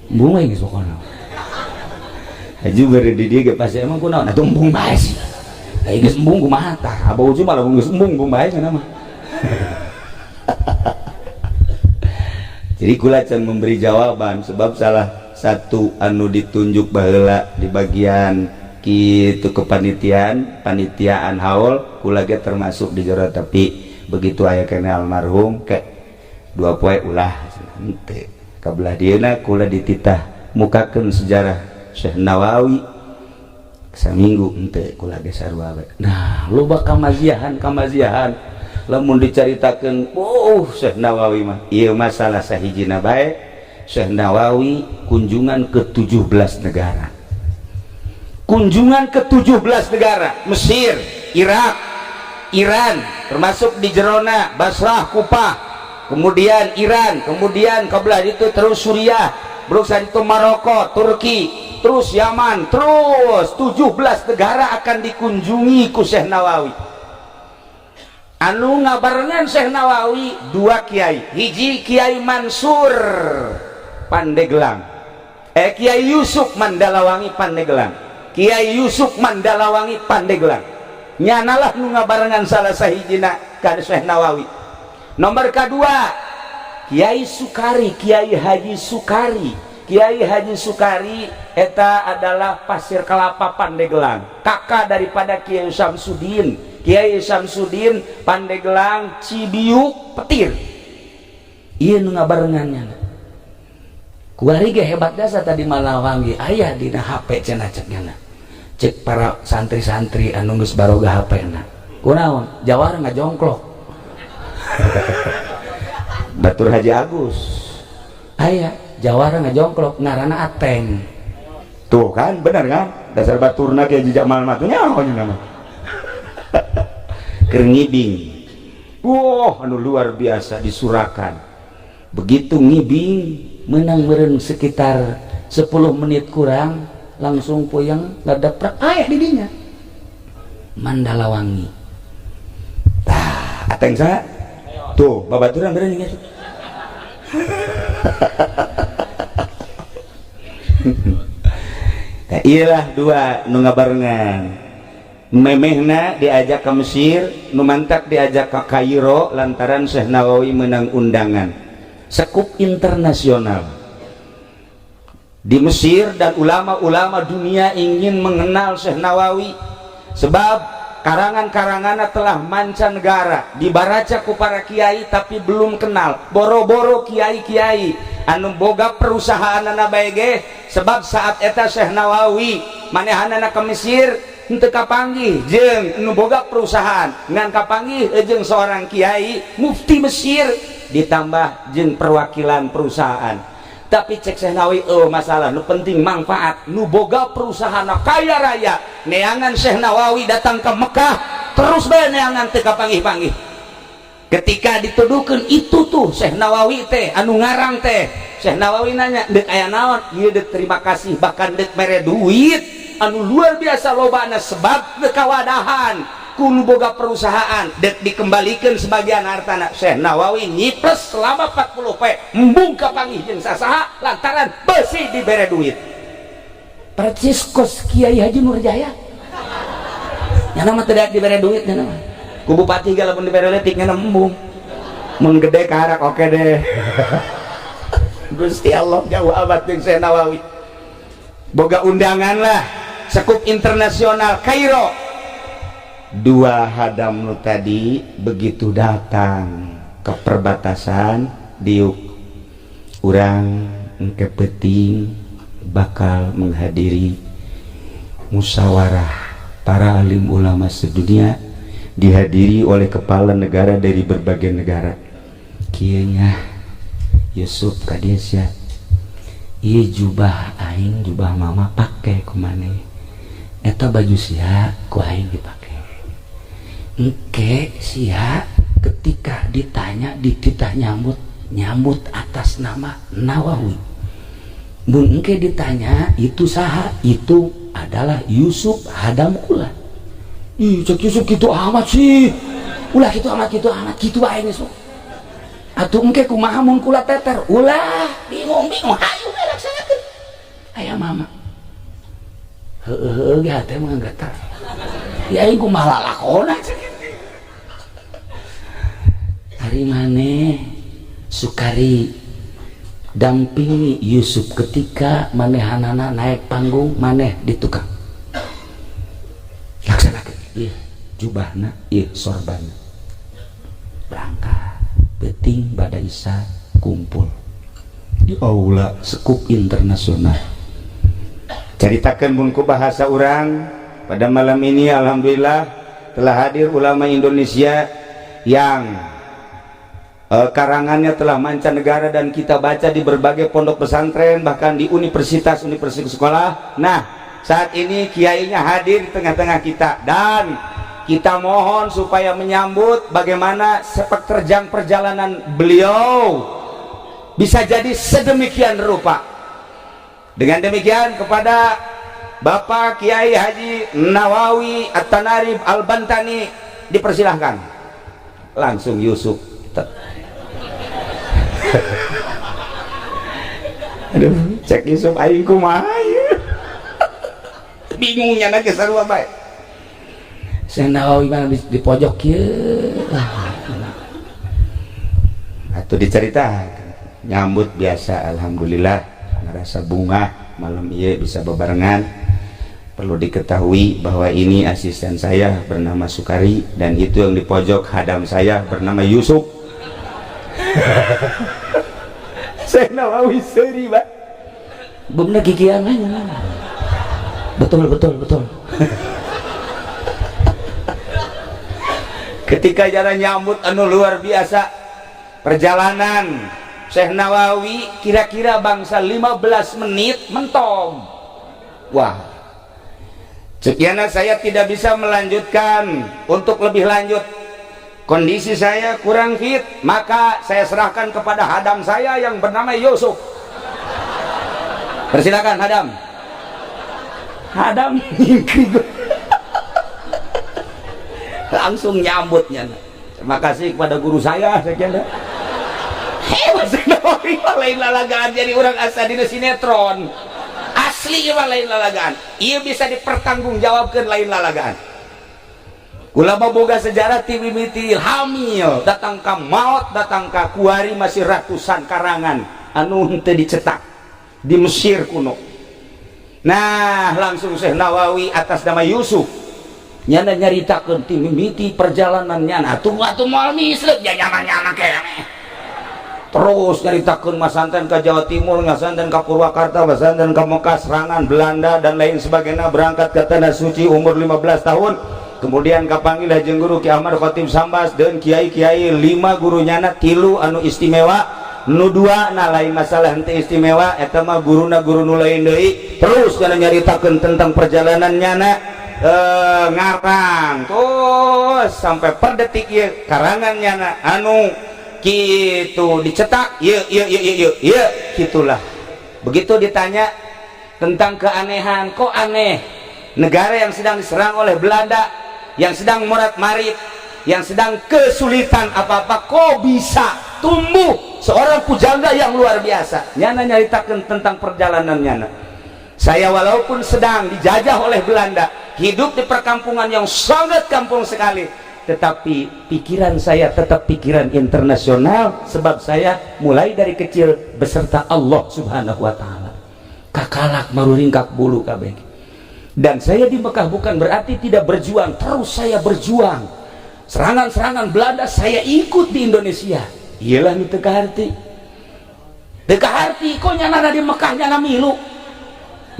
embung bae geus pokona. Haji bere di dieu ge pasti emang kunaon atuh, embung bae sih. Ai geus embung kumaha tah? Abah uju malah geus embung, embung bae cenah mah. Jadi kula can memberi jawaban sebab salah satu anu ditunjuk baheula di bagian kitu kepanitiaan, panitiaan haul, kula ge termasuk di jero. Tapi begitu aya kene almarhum ke dua poe, ulah henteu kabelah dieuna. Kula dititah mukakeun sejarah Syekh Nawawi saminggu, henteu, kula ge sarua we. Nah, loba kamaziahan, kamaziahan lamun dicaritakeun. Oh, Syekh Nawawi mah ieu masalah sahijina bae. Syekh Nawawi kunjungan ke 17 negara, kunjungan ke 17 negara, Mesir, Irak, Iran, termasuk di jerona Basrah, Kupah, kemudian Iran, kemudian kebelah itu terus Suriah, berusaha itu Maroko, Turki, terus Yaman, terus 17 negara akan dikunjungi ku Syekh Nawawi. Anu ngabarengan Syekh Nawawi dua kiai, hiji Kiai Mansur Pandeglang, Kiai Yusuf Mandalawangi Pandeglang, Kiai Yusuf Mandalawangi Pandeglang. Nyanalah nu ngabarengan salah sahijina ka Syekh Nawawi. Nomor kedua, Kiai Sukari, Kiai Haji Sukari. Kiai Haji Sukari eta adalah Pasir Kelapa, Pandeglang, kakak daripada Kiai Samsudin. Kiai Samsudin Pandeglang, Cibiuk, Petir. Iya, nu ngabarengannya kuari ge hebat jasa. Tadi Malawangi aya dina HP cenah, ceknya. Cek para santri-santri anu geus baroga HP na, kunaon jawara ngajongklok batur Haji Agus aya jawara ngajongklok ngaranna Ateng. Tuh kan, bener kan? Dasar baturna kayak jejak mal mah tuh nyaho nama keur ngibing. Wah, anu luar biasa disurakan. Begitu ngibing menang meren sekitar 10 menit kurang, langsung puyeng, ngadaprak aya di dinya Mandalawangi. Tah, Ateng sa tuh babaturan bener gitu. Nah, iyalah, dua nu ngabarengan memehna diajak ke Mesir, nu mantak diajak ke Kairo lantaran Syekh Nawawi menang undangan sekup internasional di Mesir dan ulama-ulama dunia ingin mengenal Syekh Nawawi sebab karangan-karangannya telah mancanegara, dibaraca ku para kiai tapi belum kenal. Boro-boro kiai-kiai, anu boga perusahaan bae ge, sebab saat eta Syekh Nawawi manehanana ke Mesir henteu kapanggih jeung nu boga perusahaan, ngan kapanggih jeung seorang kiai mufti Mesir ditambah jeung perwakilan perusahaan. Tapi cek Syekh Nawawi, oh masalah, nu penting manfaat. Nu boga perusahaan kaya raya neangan Syekh Nawawi datang ke Mekah terus bae neangan, teu kapanggih-panggih. Ketika dituduhkan itu tuh Syekh Nawawi teh anu ngarang teh, Syekh Nawawi nanya, "Dek aya naon?" "Ieu dek terima kasih, bahkan dek mere duit anu luar biasa lobana sebab dek kawadahan ku nu boga perusahaan, dek dikembalikan sebagian hartana." Syekh Nawawi nyipres selama 40 poe, embung kapanggih jeung sasaha lantaran besi dibere duit. Percis kos Kiai Haji Nurjaya nya mah, tidak dibere duit nya mah ku bupati ge lamun dibere leutik nya embung, mun gede karak oke deh. Gusti Allah, jauh amat jeung Syekh Nawawi. Boga undangan lah sekup internasional Kairo. Dua hadam nu tadi begitu datang ke perbatasan, diuk urang engke peuting bakal menghadiri musyawarah para alim ulama sedunia, dihadiri oleh kepala negara dari berbagai negara. Kieu nya, Yusuf kadesya, ieu jubah aing, jubah mama pake ku maneh, eta baju sia ku aing dipake. Engke sia ketika ditanya, dititah nyambut, nyambut atas nama Nawawi. Mun engke ditanya itu saha, itu adalah Yusuf Hadam kula. Ih, cek Yusuf, gitu amat sih, ulah gitu amat, gitu amat, gitu wae geus. Atuh engke kumaha mun kula teter? Ulah bingung bingung, hayu we laksanakeun. Aya mama heueuh heueuh ge hate mah getar ya, aing kumaha lalakona cek. Ari maneh Sukari dampingi Yusuf ketika manehanana naik panggung, maneh di tukang laksanakeun. Ieu jubahna, ieu sorbanna. Berangkat peuting bada Isya, kumpul di aula sekup internasional. Ceritakan bungku bahasa orang pada malam ini, alhamdulillah telah hadir ulama Indonesia yang karangannya telah mancanegara dan kita baca di berbagai pondok pesantren, bahkan di universitas-universitas sekolah. Nah, saat ini kiainya hadir di tengah-tengah kita dan kita mohon supaya menyambut bagaimana sepak terjang perjalanan beliau bisa jadi sedemikian rupa. Dengan demikian, kepada Bapak Kiai Haji Nawawi At-Tanarib Al-Bantani dipersilahkan. Langsung Yusuf. Aduh, cek Yusuf, aing kumaha ieu? Bingungnya na sarua bae. Syekh Nawawi mana di pojok kieu. Atau diceritakan nyambut biasa, alhamdulillah ngerasa bunga malam iya bisa bebarengan. Perlu diketahui bahwa ini asisten saya bernama Sukari dan itu yang di pojok hadam saya bernama Yusuf. Saya Nawawi seri, Pak. Bener gigian. Betul betul betul. Ketika jalan nyambut anu luar biasa, perjalanan Syekh Nawawi kira-kira bangsa 15 menit mentom. Wah, sekian saya tidak bisa melanjutkan untuk lebih lanjut, kondisi saya kurang fit, maka saya serahkan kepada hadam saya yang bernama Yusuf. Persilakan hadam. Hadam langsung nyambutnya, terima kasih kepada guru saya sekian. Hebat Nawawi, lain lalagaan jadi orang asa dina sinetron asli mah lain lalagaan. Iya, bisa dipertanggungjawabkan lain lalagaan. Ulama boga sejarah ti mimiti hamil datang ka maut datang ka kuari masih ratusan karangan anu henteu dicetak di Mesir kuno. Nah, langsung Syekh Nawawi atas nama Yusuf nyana nyaritakeun ti mimiti perjalanannya. Atuh atuh moal misleuk ya nyaman-nyaman keneh. Terus nyaritakeun masanten ke Jawa Timur, ngasanten ke Purwakarta, masanten ke Mekah, serangan Belanda dan lain sebagainya, berangkat ke Tanah Suci umur 15 tahun, kemudian kapanggil jeung guru Ki Ahmad Khatib Sambas dan kiai-kiai 5 guru nyana, 3 anu istimewa, nu 2 nah lain masalah henteu istimewa, eta mah guruna guru nu lain deui. Terus kana nyaritakeun tentang perjalanan nyana ngarang terus sampai per detik ieu karangan nyana anu gitu dicetak iya iya iya iya iya gitulah. Begitu ditanya tentang keanehan, kok aneh negara yang sedang diserang oleh Belanda, yang sedang morat-marit, yang sedang kesulitan apa-apa, kok bisa tumbuh seorang pujangga yang luar biasa. Nyana nyaritakan tentang perjalanan nyana, saya walaupun sedang dijajah oleh Belanda, hidup di perkampungan yang sangat kampung sekali, tetapi pikiran saya tetap pikiran internasional sebab saya mulai dari kecil beserta Allah Subhanahu wa Ta'ala. Kakalak maruringkak bulu kabeh. Dan saya di Mekah bukan berarti tidak berjuang, terus saya berjuang. Serangan-serangan Belanda saya ikut di Indonesia. Iyalah nu teu kaharti. Teu kaharti kok nyana di Mekah nyana milu.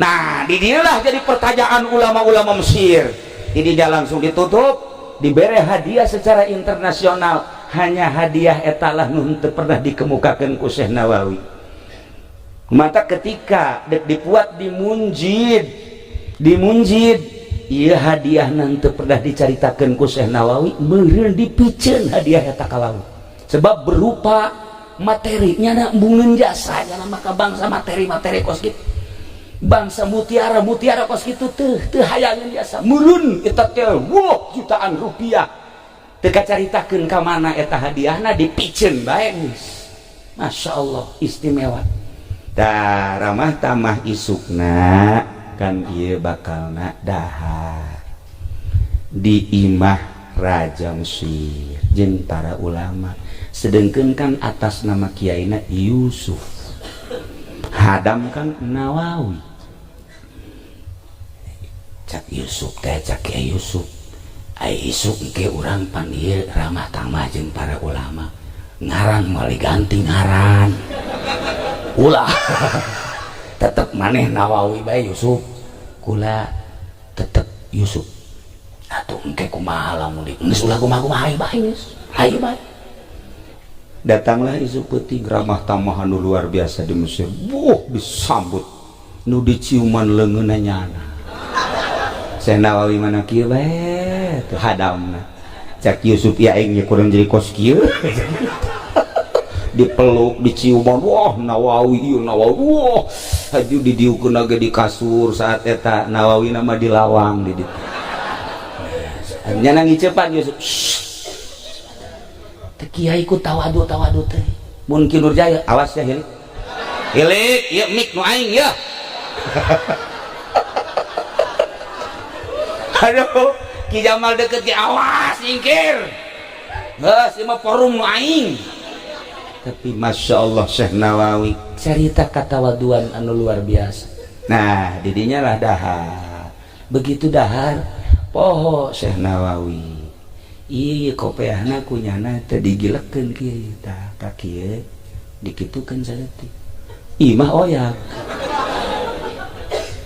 Nah, di dialah jadi pertanyaan ulama-ulama Mesir. Ini dia langsung ditutup, diberi hadiah secara internasional. Hanya hadiah etalah nu teu pernah dikemukakan ku Syekh Nawawi. Maka ketika dek dipuat di Munjid, di Munjid iya hadiah nanti pernah diceritakan ku Syekh Nawawi, meureun dipiceun hadiah eta ka laut. Sebab berupa materi, nyana embungeun jasa nyana maka bangsa materi-materi kos kitu. Bangsa mutiara-mutiara kos kitu teu teu hayangeun jasa. Meureun eta teh wah jutaan rupiah. Teu kacaritakeun ka mana eta hadiahna dipiceun bae geus. Masya Allah istimewa. Tah ramah tamah isukna kan ieu bakalna dahar di imah Raja Mesir jeung para ulama, sedengkeun kan atas nama kiaina Yusuf, hadam kan Nawawi. Cak Yusuf teh, cak Kiai Yusuf, ai isuk engke urang pan ieu ramah tamah jeung para ulama, ngaran moal diganti ngaran, ulah, tetep maneh Nawawi bae. Yusuf, kula tetep Yusuf. Atuh engke kumaha lamun di geus ulah kumaha-kumaha, hayu bae geus, hayu bae. Datanglah isuk peuting ramah tamah anu luar biasa di Mesir. Wuh, disambut nu diciuman leungeunna nyana. Syekh Nawawi mana kieu bae tuh hadamna. Cak Yusuf, ya aing kurang jadi kos kieu. Dipeluk, diciuman, wah Nawawi ieu Nawawi, wah haju didiukeun ge di kasur saat eta Nawawi nama di lawang di ditu. Nyana ngicepan Yusuf. Teh kiai ku tawadu tawadu teh. Mun Ki Nurjaya, awas ya hilik. Hilik, ieu mik nu aing ya. Aduh, Ki Jamal deket ki awas nyingkir. Geus ieu mah forum nu aing. Tapi Masya Allah, Syekh Nawawi cerita katawaduan anu luar biasa. Nah, didinya lah dahar. Begitu dahar, poho Syekh Nawawi. Iya, kopeahna kunyana teh digilekeun kieu tah, ka kieu dikitukeun saeutik. Imah oyak.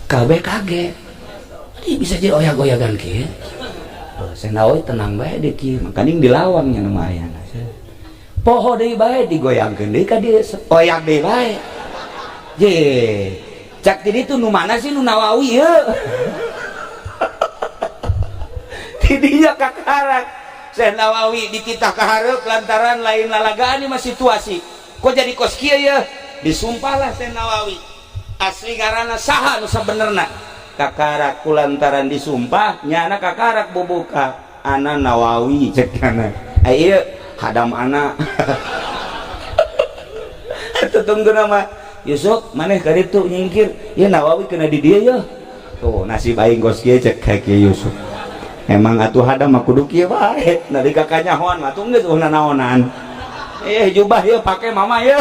Kabeh kaget. Ini bisa jadi oyak-oyakan kieu. Oh, Syekh Nawawi tenang bae di kieu, makaning dilawang nya nu ayana. Poho deui bae, digoyangkeun deui ka dieu, oyak deui bae. Je, cak ti ditu nu mana sih nu Nawawi ye? Tidinya kakarak Syekh Nawawi dititah ka hareup lantaran lain lalagaan mah situasi. Kok jadi kos kieu ya? Disumpahlah Syekh Nawawi. Asli ngaranna saha nu sabenerna? Kakarak kulantaran disumpah nyana kakarak bubuka ana Nawawi cek nyana. Ieu hadam ana. Tutunggu nama Yusuf maneh ka ditu nyingkir. Ieu Nawawi kena di dieu ya. Tuh nasib aing kos kieu cek ka Kiai Yusuf. Emang atuh hadam mah kudu kieu bae. Nalika kanyahoan mah atuh geus eueuh nanaonan. Jubah ieu pake mama ieu.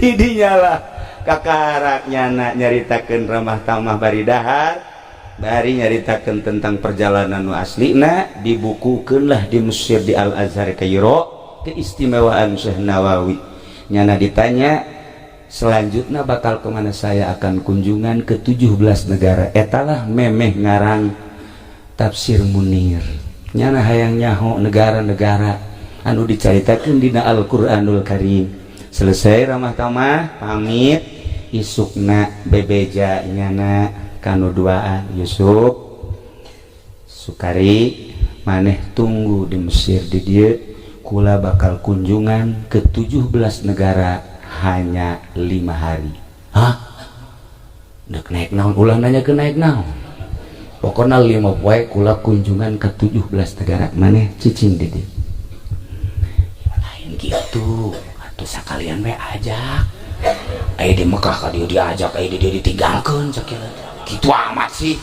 Tidinya lah kakarak nyana nyaritakeun ramah tamah bari dahar, bari nyaritakeun tentang perjalanan nu aslina, dibukukeun lah di Mesir di Al Azhar Kairo keistimewaan Syekh Nawawi. Nyana ditanya selanjutnya bakal kemana? Saya akan kunjungan ke 17 negara. Etalah memeh ngarang Tafsir Munir. Nyana hayang nyaho negara-negara anu dicaritakeun dina Al-Qur'anul Karim. Selesai ramah tamah pamit, isukna bebeja nyana kanu duaan, Yusuf Sukari maneh tunggu di Mesir di dieu, kula bakal kunjungan ke 17 negara hanya 5 hari. Hah? Dek naik naon? Ulah nanya ke naik naon. Pokoknya 5 poe kula kunjungan ke 17 negara, maneh cicing di dieu. Lain gitu. Atuh sakalian we ajak. Aya di Mekah ka dieu diajak, aya di dieu ditinggalkeun cek. Gitu amat sih.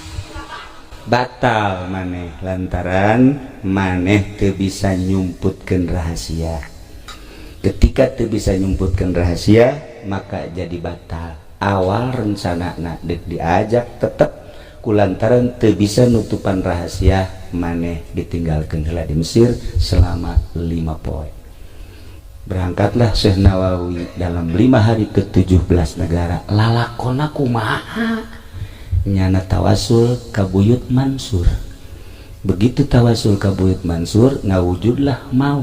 Batal maneh lantaran maneh teu bisa nyumputkeun rahasia. Ketika teu bisa nyumputkeun rahasia, maka jadi batal. Awal rencana dek diajak tetep kulantaran teu bisa nutupan rahasia, maneh ditinggalkeun heula di Mesir selama 5 poe. Berangkatlah Syekh Nawawi dalam 5 hari ke 17 negara. Lalakona kumaha? Nyana tawasul ka Buyut Mansur. Begitu tawasul ka Buyut Mansur, ngawujudlah mau.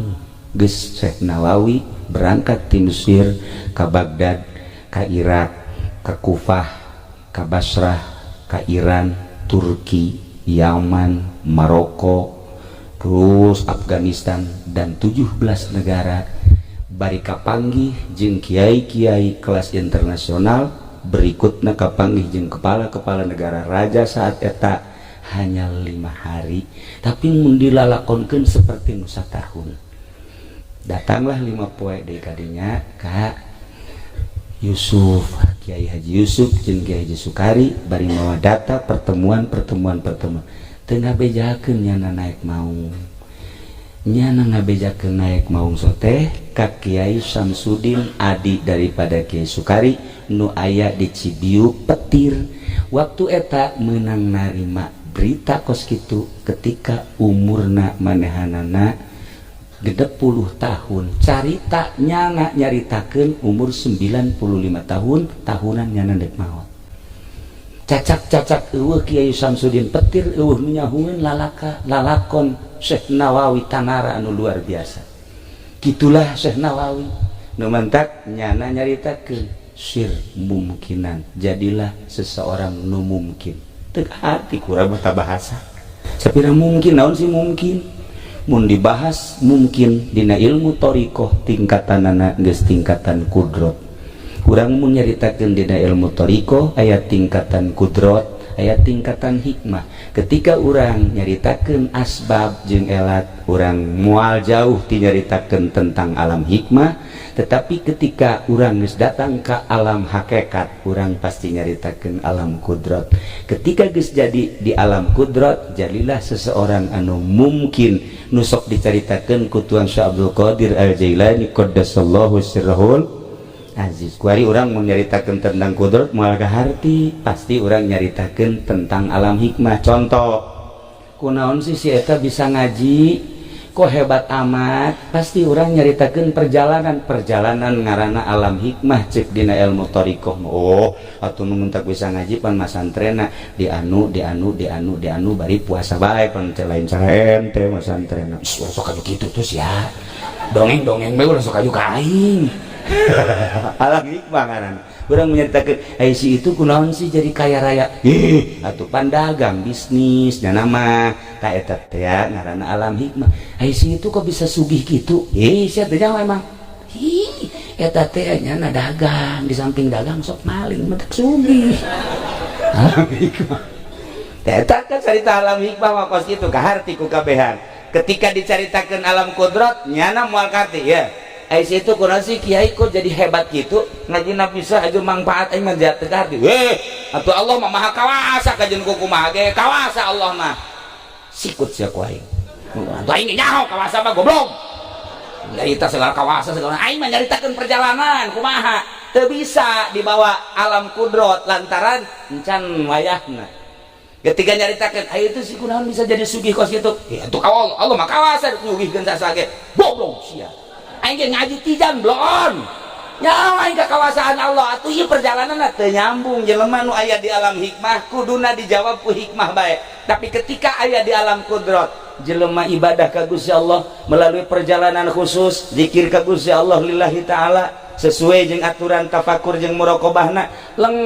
Geus Syekh Nawawi berangkat ti Mesir ka Baghdad, ka Irak, ka Kufah, ka Basrah, ka Iran, Turki, Yaman, Maroko, terus Afghanistan dan 17 negara. Bari kapanggih jeung kiai-kiai kelas internasional, berikutna kapanggih jeung kepala-kepala negara raja saat eta hanya 5 hari, tapi mun dilalakonkeun seperti nu satahun. Datanglah 5 poe deui kadinya ka Yusuf, Kiai Haji Yusuf jeung Kiai Haji Sukari bari mawa data pertemuan pertemuan pertemuan. Teu ngabejakeun nyana naik maung. Nyana ngabejakeun naik maung soteh ka Kiai Samsudin, adik daripada Kiai Sukari nu aya di Cibiu Petir. Waktu eta menang narima berita kos kitu ketika umurna manehanana 60 tahun. Carita nyana nyaritakeun umur 95 tahun tahunan nyana dek maot. Cacak-cacak eueuh Kiai Samsudin Petir, eueuh nu nyahueun lalaka lalakon Syekh Nawawi tanara anu luar biasa. Gitulah Syekh Nawawi nu mantak nyana nyaritakeun sir mungkinan, jadilah seseorang nu mungkin. Teu hati kurang mah bahasa sapira mungkin, naon sih mungkin. Mun dibahas mungkin dina ilmu thoriqoh tingkatanana geus tingkatan kudrot. Kurang mun nyaritakeun dina ilmu thoriqoh aya tingkatan kudrot, aya tingkatan hikmah. Ketika urang nyaritakeun asbab jeung elat, urang moal jauh ti nyaritakeun tentang alam hikmah. Tetapi ketika urang geus datang ke alam hakikat, urang pasti nyaritakeun alam kudrat. Ketika geus jadi di alam kudrat, jadilah seseorang anu mungkin nu sok dicaritakeun ku Tuan Syekh Abdul Qadir Al Jailani qaddasallahu sirrahul aziz. Kuari urang menyaritakeun tentang kudrat moal kaharti, pasti urang nyaritakeun tentang alam hikmah. Contoh, kunaon sih si eta bisa ngaji kok hebat amat? Pasti urang nyaritakeun perjalanan perjalanan, ngaranna alam hikmah cek dina ilmu thariqah. Oh, atuh nu mentak bisa ngaji pan masantrena di anu, di anu, di anu, di anu, bari puasa bae, pan lain cara ente masantrena. Sok aju kitu terus ya, dongeng dongeng bae ulah sok aju ka aing. Alam hikmah ngaranna. Urang menyeritakeun, "Eh, si itu kunaon sih jadi kaya raya?" "Ih, atuh pan dagang, bisnis nya mah." Ta eta teh ngaranna alam hikmah. "Eh, si itu kok bisa sugih gitu?" "Eh, sia teh nyaho emang." "Ih, eta teh nya dagang, di samping dagang sok maling, mentak sugih." Alam hikmah eta kan carita alam hikmah mah kos kitu, kaharti ku kabehan. Ketika dicaritakeun alam kudrat, nyana moal kaharti ya. Eh, itu kunaon sih kiai kok jadi hebat gitu, ngaji bisa aja manfaat? Aing mah teu kaharti. Eh, atuh Allah mah maha kawasa, kajeun ku kumaha ge kawasa Allah mah. Sikut sia ku aing. Atuh aing nyaho kawasa mah, goblok. Nyarita segala kawasa segala, aing mah nyaritakeun perjalanan kumaha. Teu bisa dibawa alam kudrot lantaran encan wayahna. Ketika nyaritakeun, "Ayo, itu si kunaon bisa jadi sugih kos kitu?" "Ya atuh Allah, Allah mah kawasa nyugihkeun sasage." Goblok sia. Aing ge ngaji tijan bloon. Nyawa aing kawasaan Allah. Atuh ieu perjalanan teu nyambung. Jelema nu aya di alam hikmah kuduna dijawab ku hikmah bae. Tapi ketika aya di alam kudrat, jelema ibadah ka Gusti Allah melalui perjalanan khusus, zikir ka Gusti Allah lillahi ta'ala sesuai jeung aturan tafakur jeung muraqabahna, leng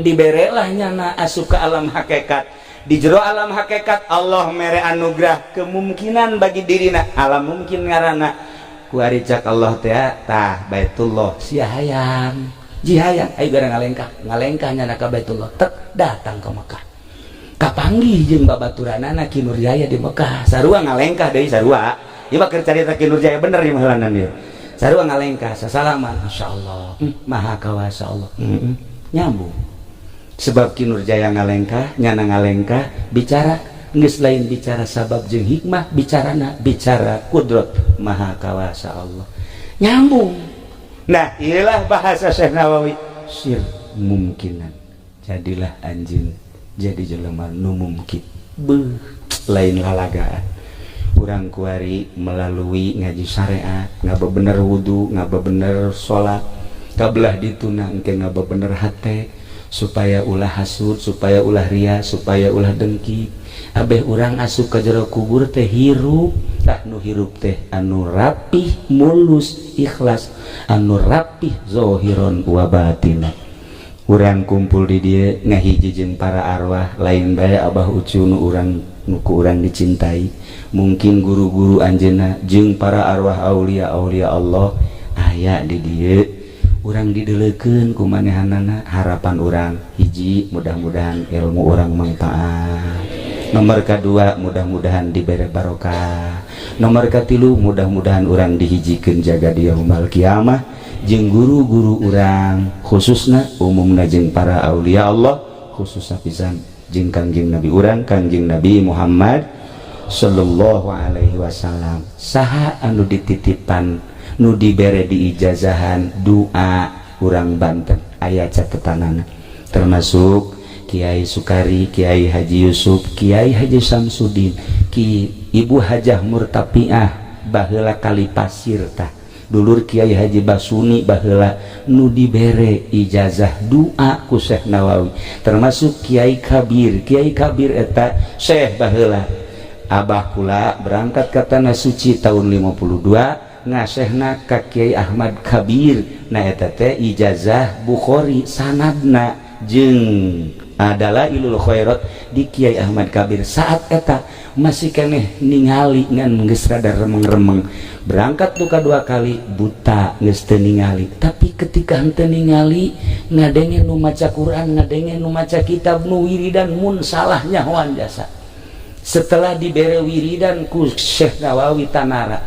dibere lah nyana asup ke alam hakikat. Di jero alam hakikat Allah mere anugerah kemungkinan bagi dirina, alam mungkin ngaranna. Ku ari cak Allah teh, "Tah Baitullah, sia hayang ji hayang, ayo gara ngalengkah." Ngalengkah nyana ka Baitullah, tek datang ke Mekah, kapanggih jeung babaturanana Ki Nurjaya di Mekah. Sarua ngalengkah deui, sarua ieu mah keur carita Ki Nurjaya bener ieu mah ieu. Sarua ngalengkah, sasalaman, masyaallah, maha kawasa Allah. Nyambung sebab Ki Nurjaya ngalengkah, nyana ngalengkah, bicara geus lain bicara sabab jeung hikmah, bicarana bicara kudrat, maha kawasa Allah, nyambung. Nah, inilah bahasa Syekh Nawawi, sir mungkinan. Jadilah anjing jadi jelema nu mungkin. Beuh, lain lalagaan. Urang kuari melalui ngaji syariat, ngabebener wudu, ngabebener salat, kabelah dituna engke ngabebener hate supaya ulah hasud, supaya ulah ria, supaya ulah dengki. Abeh urang asup ka jero kubur teh hirup. Tah, nu hirup teh anu rapih, mulus, ikhlas, anu rapih zohiron wa batina. Urang kumpul di dieu ngahiji jeung para arwah, lain bae Abah Ucu nu urang nu ku urang dicintai, mungkin guru-guru anjeunna jeung para arwah aulia aulia Allah aya di dieu. Urang didelekeun ku manehanana. Harapan urang hiji, mudah-mudahan ilmu urang manfaat. Nomor kedua, mudah-mudahan diberi barokah. Nomor katilu, mudah-mudahan urang dihijikeun jaga di yaumul kiamah jeung guru-guru urang, khususna umumna jeung para aulia Allah, khususna pisan jeung Kangjeng Nabi urang, Kangjeng Nabi Muhammad sallallahu alaihi wasallam. Saha anu dititipan, nu dibere diijazahan doa urang Banten, aya catetanana, termasuk Kiai Sukari, Kiai Haji Yusuf, Kiai Haji Samsudin, Ki Ibu Hajah Murtapiah baheula kali pasir, tah dulur Kiai Haji Basuni baheula nu dibere ijazah doa ku Syekh Nawawi, termasuk Kiai Kabir. Kiai Kabir eta Syekh baheula. Abah kula berangkat ke tanah suci tahun 52, ngasehna ka Kiai Ahmad Kabir. Nah, eta teh ijazah Bukhari sanadna jeung Adalah Ilul Khairat di Kiai Ahmad Kabir. Saat eta masih keneh ningali, ngan geus rada remeng-remeng. Berangkat tuh kedua kali buta, geus teu ningali. Tapi ketika henteu ningali, ngadenge nu maca Quran, ngadenge nu maca kitab, nu wiridan, mun salah nyahoan jasa. Setelah dibere wiridan ku Syekh Nawawi Tanara.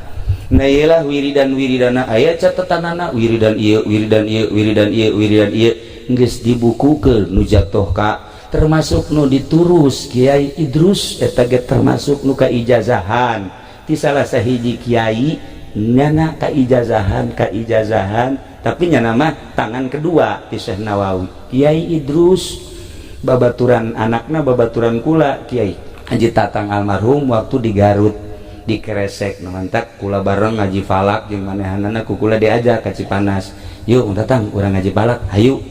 Nah, iyalah, wiridan wiridana aya catatanana, wiridan ieu, wiridan ieu, wiridan ieu, wiridan ieu, geus dibukukeun nu jatuh ka termasuk nu diturus Kiai Idrus. Eta ge termasuk nu kaijazahan ti salah sahiji kiai. Nyana kaijazahan kaijazahan, tapi nyana mah tangan kedua ti Syekh Nawawi. Kiai Idrus babaturan anakna, babaturan kula, Kiai Haji Tatang almarhum, waktu di Garut di Kresek. Mantap kula bareng ngaji falak jeung manehanana. Ku kula diajak ka Cipanas, "Yuk datang urang ngaji falak, hayu."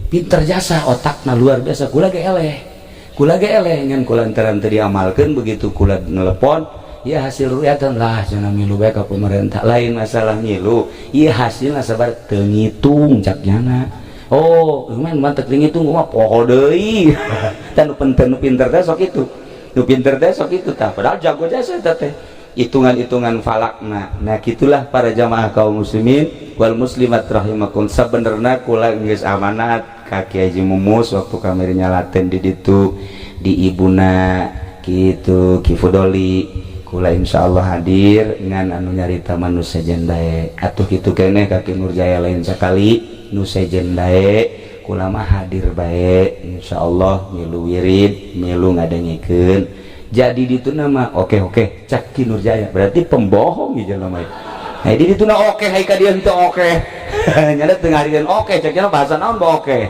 Pinter jasa, otakna luar biasa. Kula ge eleh, kula ge eleh, ngan kula lantaran teu diamalkeun. Begitu kula nelepon ya, hasil rukyatan lah cenah, milu bae ka pemerintah. Lain masalah milu ieu, hasilna sabar teu ngitung cak nyana. Oh, lumayan mantep, ngitung mah poho deui. Dan nu pinter, nu pinter teh sok itu, nu pinter teh sok itu tah, padahal jago jasa eta teh hitungan-hitungan falakna. Nah, gitulah para jamaah kaum muslimin wal muslimat rahimakum. Sabenerna kula geus amanat ka Kiai Haji Mumus waktu kamari nyalaten di ditu di ibuna kitu Ki Fudoli, kula insyaallah hadir, ngan anu nyarita manusia sejen bae atuh. Kitu keneh ka Ki Nurjaya, lain sakali nu sejen bae, kula mah hadir bae insyaallah, milu wirid, milu ngadengikeun. Jadi di itu nama oke oke cak Ki Nurjaya, berarti pembohong gitu namanya. Nah, di itu oke, hai ka dia henteu oke, nyana teu ngarian oke cak nya, bahasa naon ba oke.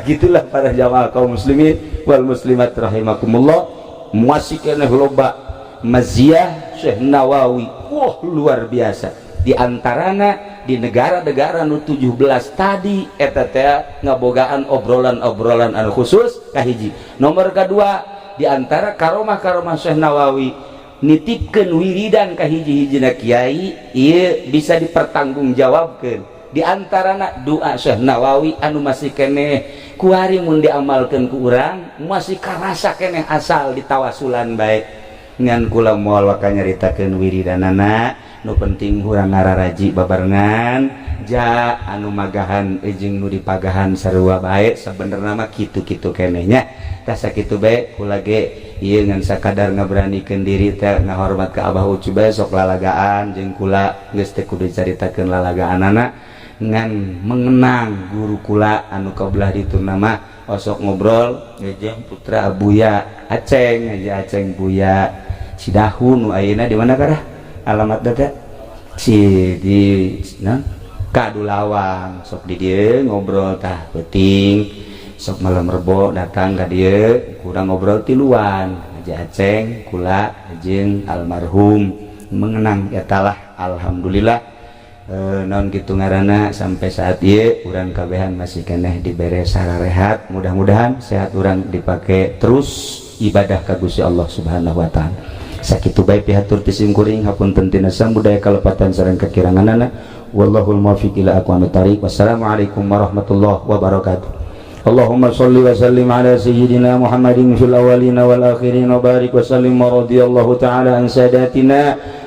Gitulah para jamaah kaum muslimin wal muslimat rahimakumullah. Masih keneh loba maziah Syekh Nawawi, wah, luar biasa. Di antarana di negara-negara nu 17 tadi eta teh ngabogaan obrolan-obrolan anu khusus kahiji. Nomor kedua, di antara karomah-karomah Syekh Nawawi nitipkeun wiridan ka hiji-hijina kiai, ieu bisa dipertanggungjawabkeun. Di antarana doa Syekh Nawawi anu masih keneh kuari mun diamalkeun ku urang masih karasa keneh asal ditawasulan bae. Ngan kula moal waka nyaritakeun wiridanana, nu penting urang ngararaji babarengan ja anu magahan jeung nu dipagahan sarua bae. Sabenerna mah kitu-kitu keneh nya. Tah, sakitu bae kula ge ieu, ngan sakadar ngaberanikeun diri teh ngahormat ka Abah Ucu bae, sok lalagaan jeung kula. Geus teu kudu caritakeun lalagaanana, ngan mengenang guru kula anu kabelah ditu nama osok ngobrol jeung putra Buya Aceng, aja Aceng Buya Cidahu, nu ayeuna di mana karah alamat teh si di nah Kadulawang. Sok di dieu ngobrol tah peuting, sok malam Rebo datang ka dieu, kurang ngobrol tiluan, Haji Aceng, kula jeung almarhum, mengenang eta lah. Alhamdulillah, naon kitu ngaranna, sampai saat ieu urang kabehan masih keneh dibere sararehat. Mudah-mudahan sehat urang dipake terus ibadah ka Gusti Allah Subhanahu wa Taala. Sakitu bae pihatur ti sim kuring, hapunten tina samudaya kalepatan sareng kakiranganana. Wallahul muwaffiq ila aqwamit thariq. Wassalamualaikum warahmatullahi wabarakatuh. اللهم صل وسلم على سيدنا محمد في الأولين والآخرين وبارك وسلم، ورضي الله تعالى عن ساداتنا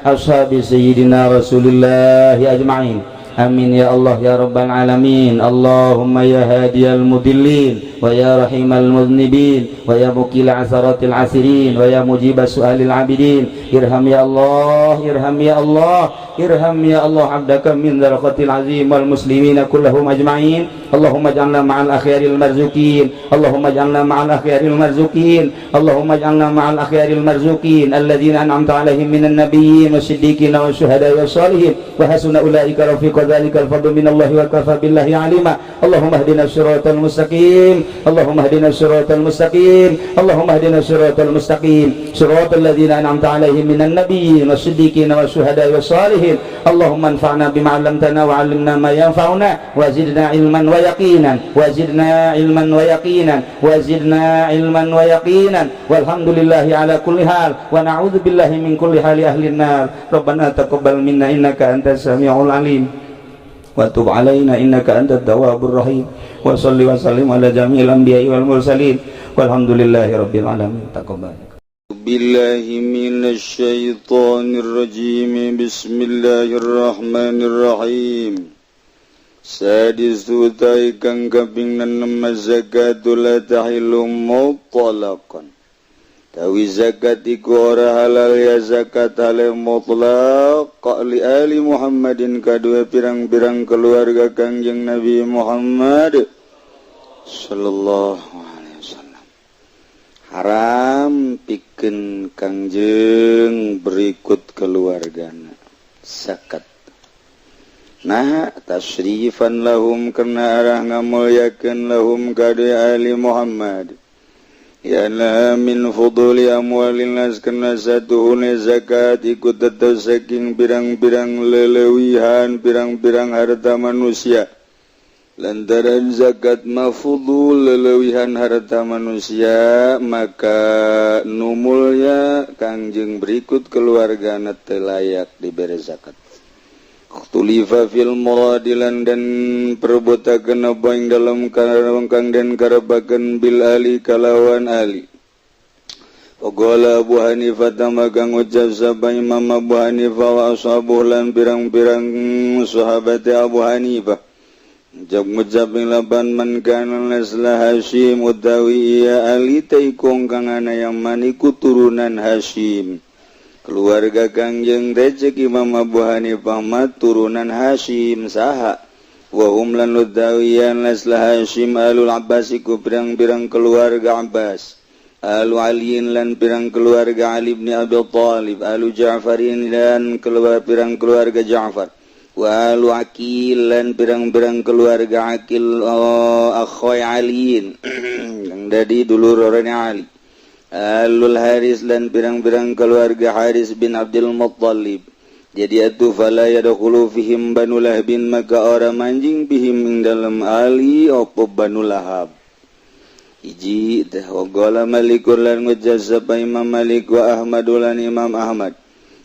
أصحاب سيدنا رسول الله أجمعين. آمين يا الله يا رب العالمين. اللهم يا هادي المضلين، ويا رحيم المذنبين، ويا مقيل عثرات العاثرين، ويا مجيب سؤال العابدين، ارحم يا الله، ارحم يا الله، ارحم يا الله عبدك من ذا الخط العظيم والمسلمين كلهم أجمعين. اللهم اجعلنا مع الأخيار المرزوقين، اللهم اجعلنا مع الأخيار المرزوقين، اللهم اجعلنا مع الأخيار المرزوقين الذين أنعمت عليهم من النبيين والصديقين والشهداء والصالحين، وحسن أولئك رفيقا. ذلك الفضل من الله وكفى بالله عليما. اللهم اهدنا الصراط المستقيم، اللهم اهدنا الصراط المستقيم، اللهم اهدنا الصراط المستقيم، صراط الذين أنعمت عليهم من النبيين والصديقين والشهداء والصالحين. اللهم انفعنا بما علمتنا وعلمنا ما ينفعنا وزدنا علما ويقينا، وزدنا علما ويقينا، وزدنا علما ويقينا. والحمد لله على كل حال ونعوذ بالله من كل حال أهل النار. ربنا تقبل منا إنك أنت السميع العليم. Wa tub alaina innaka antat tawwabur rahim. Wa salli wa sallim ala jami'il anbiya'i wal mursalin. Walhamdulillahi rabbil alamin. Taqabbal. Billahi minasyaitonir rajim. Bismillahirrahmanirrahim. Sadis utai kang kaping 6 zakatul la tahillu mutlaqan. Tawi zakat iku ora halal ya zakat halal mutlaq li ali Muhammadin kadua pirang-pirang keluarga Kangjeng Nabi Muhammad sallallahu alaihi wasallam. Haram pikeun Kangjeng berikut keluargana zakat. Nah tasrifan lahum karena arah ngamulyakeun lahum kadua ali Muhammad. Ya la min fuduli amwalin nas karena satuhune zakat ikut tetep saking pirang-pirang lelewihan pirang-pirang harta manusia. Lantaran zakat mafudul lelewihan harta manusia maka nu mulya Kangjeng berikut keluargana teu layak dibere zakat. Tulifa fil muradilan dan perbotakeun apa ing dalem kang den karebakeun bil ali kalawan ali. Faqala Abu Hanifah maka ngucap sapa Imam Abu Hanifah wa ashabuhu lan pirang-pirang sahabat Abu Hanifah. Ngucap ing laban man kana nasla Hashim utawi ya ali taiku kang ana yaman iku turunan Hashim. Keluarga Kangjeng teh Imam Abu Hanifah mah turunan Hashim saha wa hum lan utawiyan nasla Hashim alul Abbas iku pirang-pirang keluarga Abbas, alu Aliin lan pirang keluarga Ali bin Abi Thalib, alu Ja'farin lan keluarga pirang keluarga Ja'far, wa alu Aqil lan pirang-pirang keluarga Aqil akhoy Aliin yang dadi dulur orangnya Ali, alul Haris lan pirang-pirang keluarga Haris bin Abdul Muttalib. Jadi atuh fala yadkhulu fihim Banu Lahabin maka ora manjing bihim ing dalem ali apa Banu Lahab. Hiji teh waqala Malikun lan ngucap sapa Imam Malik wa Ahmad lan Imam Ahmad.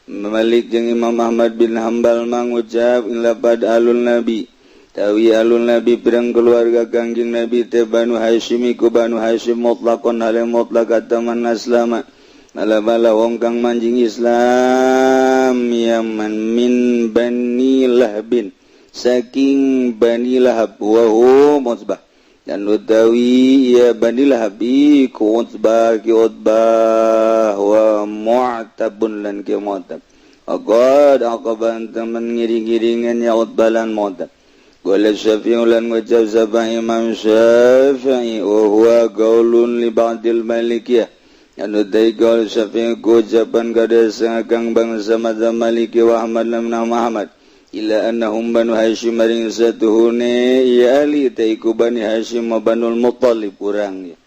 Malik jeung Imam Ahmad bin Hanbal mangucap ing lapad alul Nabi. Tawi alul Nabi pirang keluarga Kangjeng Nabi teh Banu Hashim iku Banu Hashim mutlaqon hale mutlaq ataman aslama. Mala-mala wong kang manjing Islam yaman min Bani Lahabin saking Bani Lahab wa hum Utbah dan utawi ya Bani Lahab iku Utbah ki Utbah wa Mu'tabun lan ki Mu'tab. Aqad aqaban temen ngiring-ngiringan ya Utbah lan Mu'tab. Qala Syafi'i lan ngucap sapa Imam Syafi'i wa huwa qaulun li ba'dil Malikiyah. Anu dai qaul Syafi'i ucapan kada kang bangsa madzhab Maliki wa Ahmad lan Ahmad illa annahum Banu Hashim maring satuhune ya ali taiku Bani Hashim wa Banul Muttalib urang ya.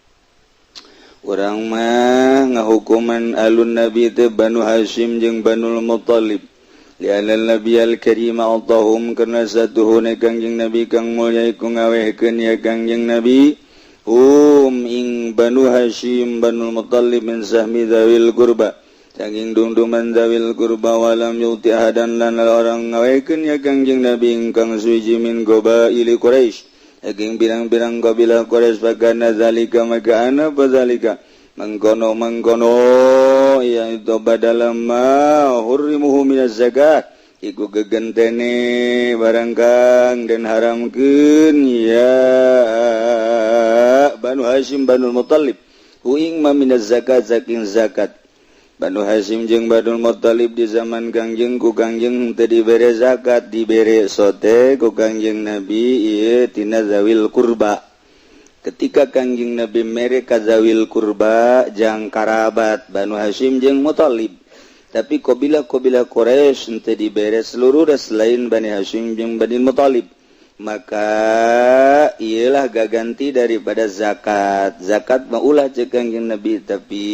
Urang mah ngahukuman alun Nabi teh Banu Hashim jeung Banul Muttalib. Li'anna Nabi al-Karim atahum karena satuhune Kangjeng Nabi kang mulya iku ngawehkeun ya Kangjeng Nabi hum ing Banu Hashim Banul Muttalib min sahmi dzawil qurba saking dungduman dzawil qurba walam yuti ahadan lan orang ngawehkeun ya Kangjeng Nabi ingkang suci min qabaili Quraisy saking pirang-pirang kabilah Quraisy bagana zalika maka ana bazalika mengkono-mengkono ya itu badalam ma hurrimuhu minaz zakat iku gegentene barang kang den haramkeun ya Banu Hashim Banul Muttalib huing ma minaz zakat saking zakat. Banu Hashim jeung Banul Muttalib di zaman Kangjeng ku Kangjeng teu dibere zakat dibere sote ku Kangjeng Nabi ieu tina zawil kurba. Ketika Kangjeng Nabi mere ka zawil kurba jang karabat Banu Hashim jeung Muttalib, tapi qabila-qabila Quraisy henteu dibere seluruh selain Bani Hashim jeung Bani Muttalib, maka iyalah gaganti daripada zakat. Zakat mah ulah ceuk Kangjeng Nabi, tapi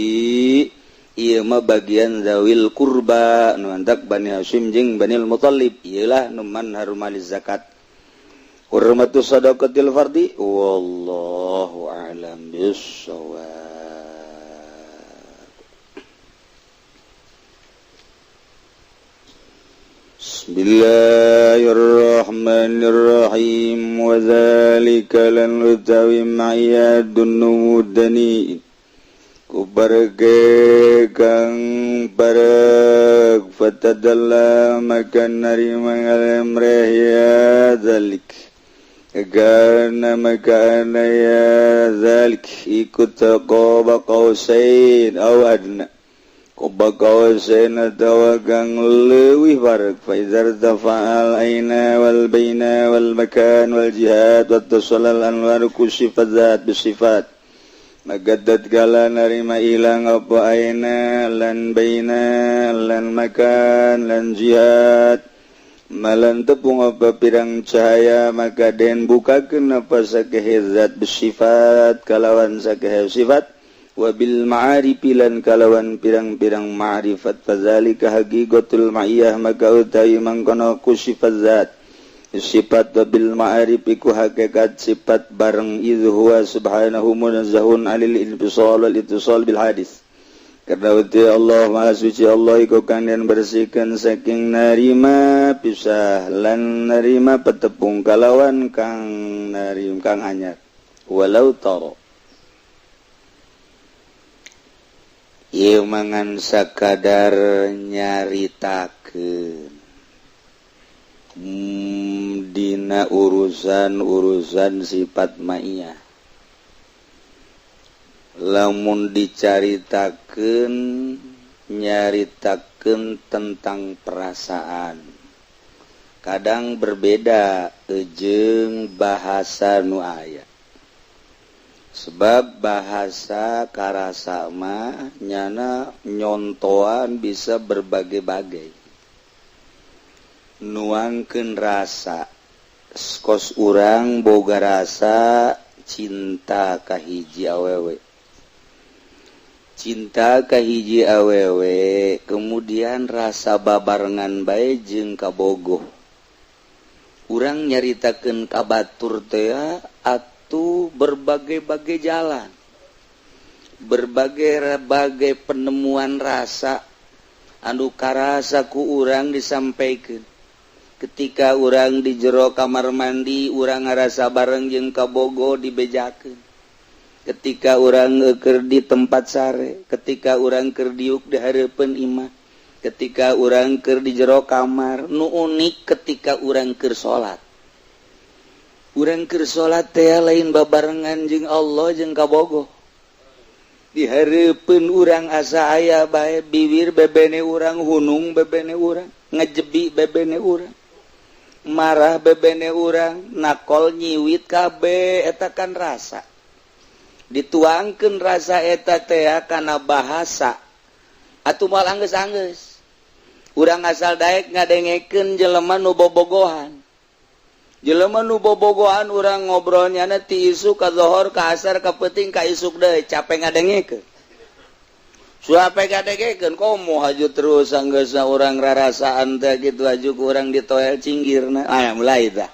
ieu mah bagian zawil kurba nu antak Bani Hashim jeung Bani Muttalib, iyalah nu man harumali zakat. Hurmatu sadaqatil fardi wallahu a'lam bissawab. Bismillahirrahmanirrahim. Wa dzalika lan utawi ma'iyadun numudani ku barege kang bareg fatadalla maka narima ngalemreh ya dzalik karena maka ana ya dzalik ikut taqaba qausain aw adna qaba qausain atawa kang leuwih bareg fa idza irtafa'al aina wal baina wal makan wal jihad wat tasallal anwar kusifat zat bisifat maka tatkala narima ilang apa aina lan baina lan makan lan jihad malan tepung apa pirang cahaya maka den bukakeun apa sakehe zat bersifat kalawan sakehe sifat wabil ma'arifi lan kalawan pirang-pirang ma'rifat fazalika haqiqatul ma'iyah maka utawi mangkono ku sifat zat sifat wabil ma'arifi ku hakikat sifat bareng idh huwa subhanahu munazzahun 'anil infisal wal ittisal bil hadis karena uti Allah maha suci Allah iku kang den bersihkan saking narima pisah lan narima petepung kalawan kang narim kang anyar walau taro ieu mangan sakadar nyaritakeun dina urusan-urusan sifat ma'iyah lamun dicaritakeun nyaritakeun tentang perasaan kadang berbeda jeung bahasa nu aya sebab bahasa karasa mah nyana nyontoan bisa berbagai-bagai nuangkeun rasa kos urang boga rasa cinta ka hiji awewe cinta ka hiji awewe kemudian rasa babarengan bae jeung kabogoh urang nyaritakeun ka batur teh atuh berbagai-bagai jalan berbagai-bagai penemuan rasa anu karasa ku urang disampaikan ketika urang di jero kamar mandi urang ngarasa bareng jeung kabogo dibejakeun ketika urang keur di tempat sare ketika urang keur diuk di hareupeun imah ketika urang keur di jero kamar nu unik ketika urang keur salat urang keur salat teh lain babarengan jeung Allah jeung kabogo di hareupeun urang asa aya bae bibir bebene urang hunung bebene urang ngejebi bebene urang marah bebene urang nakol nyiwit kabeh eta kan rasa dituangkeun rasa eta teh kana bahasa atuh moal anggeus-anggeus urang asal daek ngadengekeun jelema nu bobogohan jelema nu bobogohan urang ngobrolnya ti isuk ka zohor ka asar ka peuting ka isuk deui capek ngadengekeun suape ngadengekeun komo haju terus anggeusna urang rarasaan teh kitu haju ku urang ditoel cinggirna ah mulai tah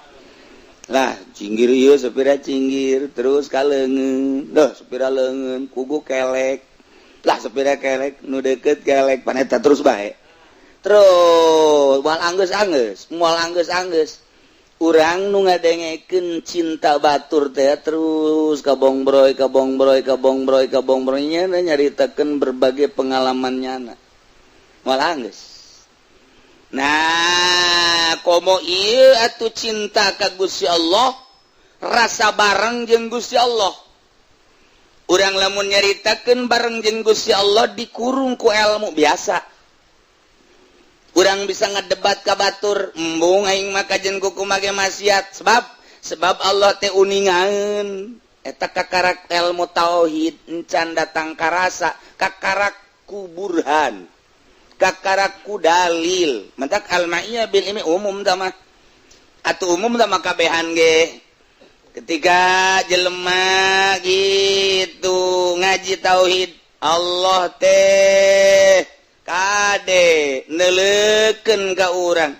lah cinggir ieu sapira cinggir terus ka leungeun duh sapira leungeun kugu kelek lah sapira kelek nu deukeut kelek pan eta terus bae terus moal anggeus-anggeus moal anggeus-anggeus urang nu ngadengekeun cinta batur teh terus kabongbroy kabongbroy kabongbroy kabongbroy nya nyaritakeun berbagai pengalaman nyana moal anggeus. Nah komo ieu atuh cinta ka Gusti Allah rasa bareng jeung Gusti Allah urang lamun nyaritakeun bareng jeung Gusti Allah dikurung ku ilmu biasa urang bisa ngedebat ka batur embung aing mah kajen kuku make maksiat sebab sebab Allah teh uningaeun eta kakarak ilmu tauhid encan datang karasa kakarak ku burhan kakarak ku dalil mentak al-ma'iyah bil ilmi umum tah mah atuh umum tah mah kabehan ge ketika jelema gitu ngaji tauhid Allah teh kade neleken ka urang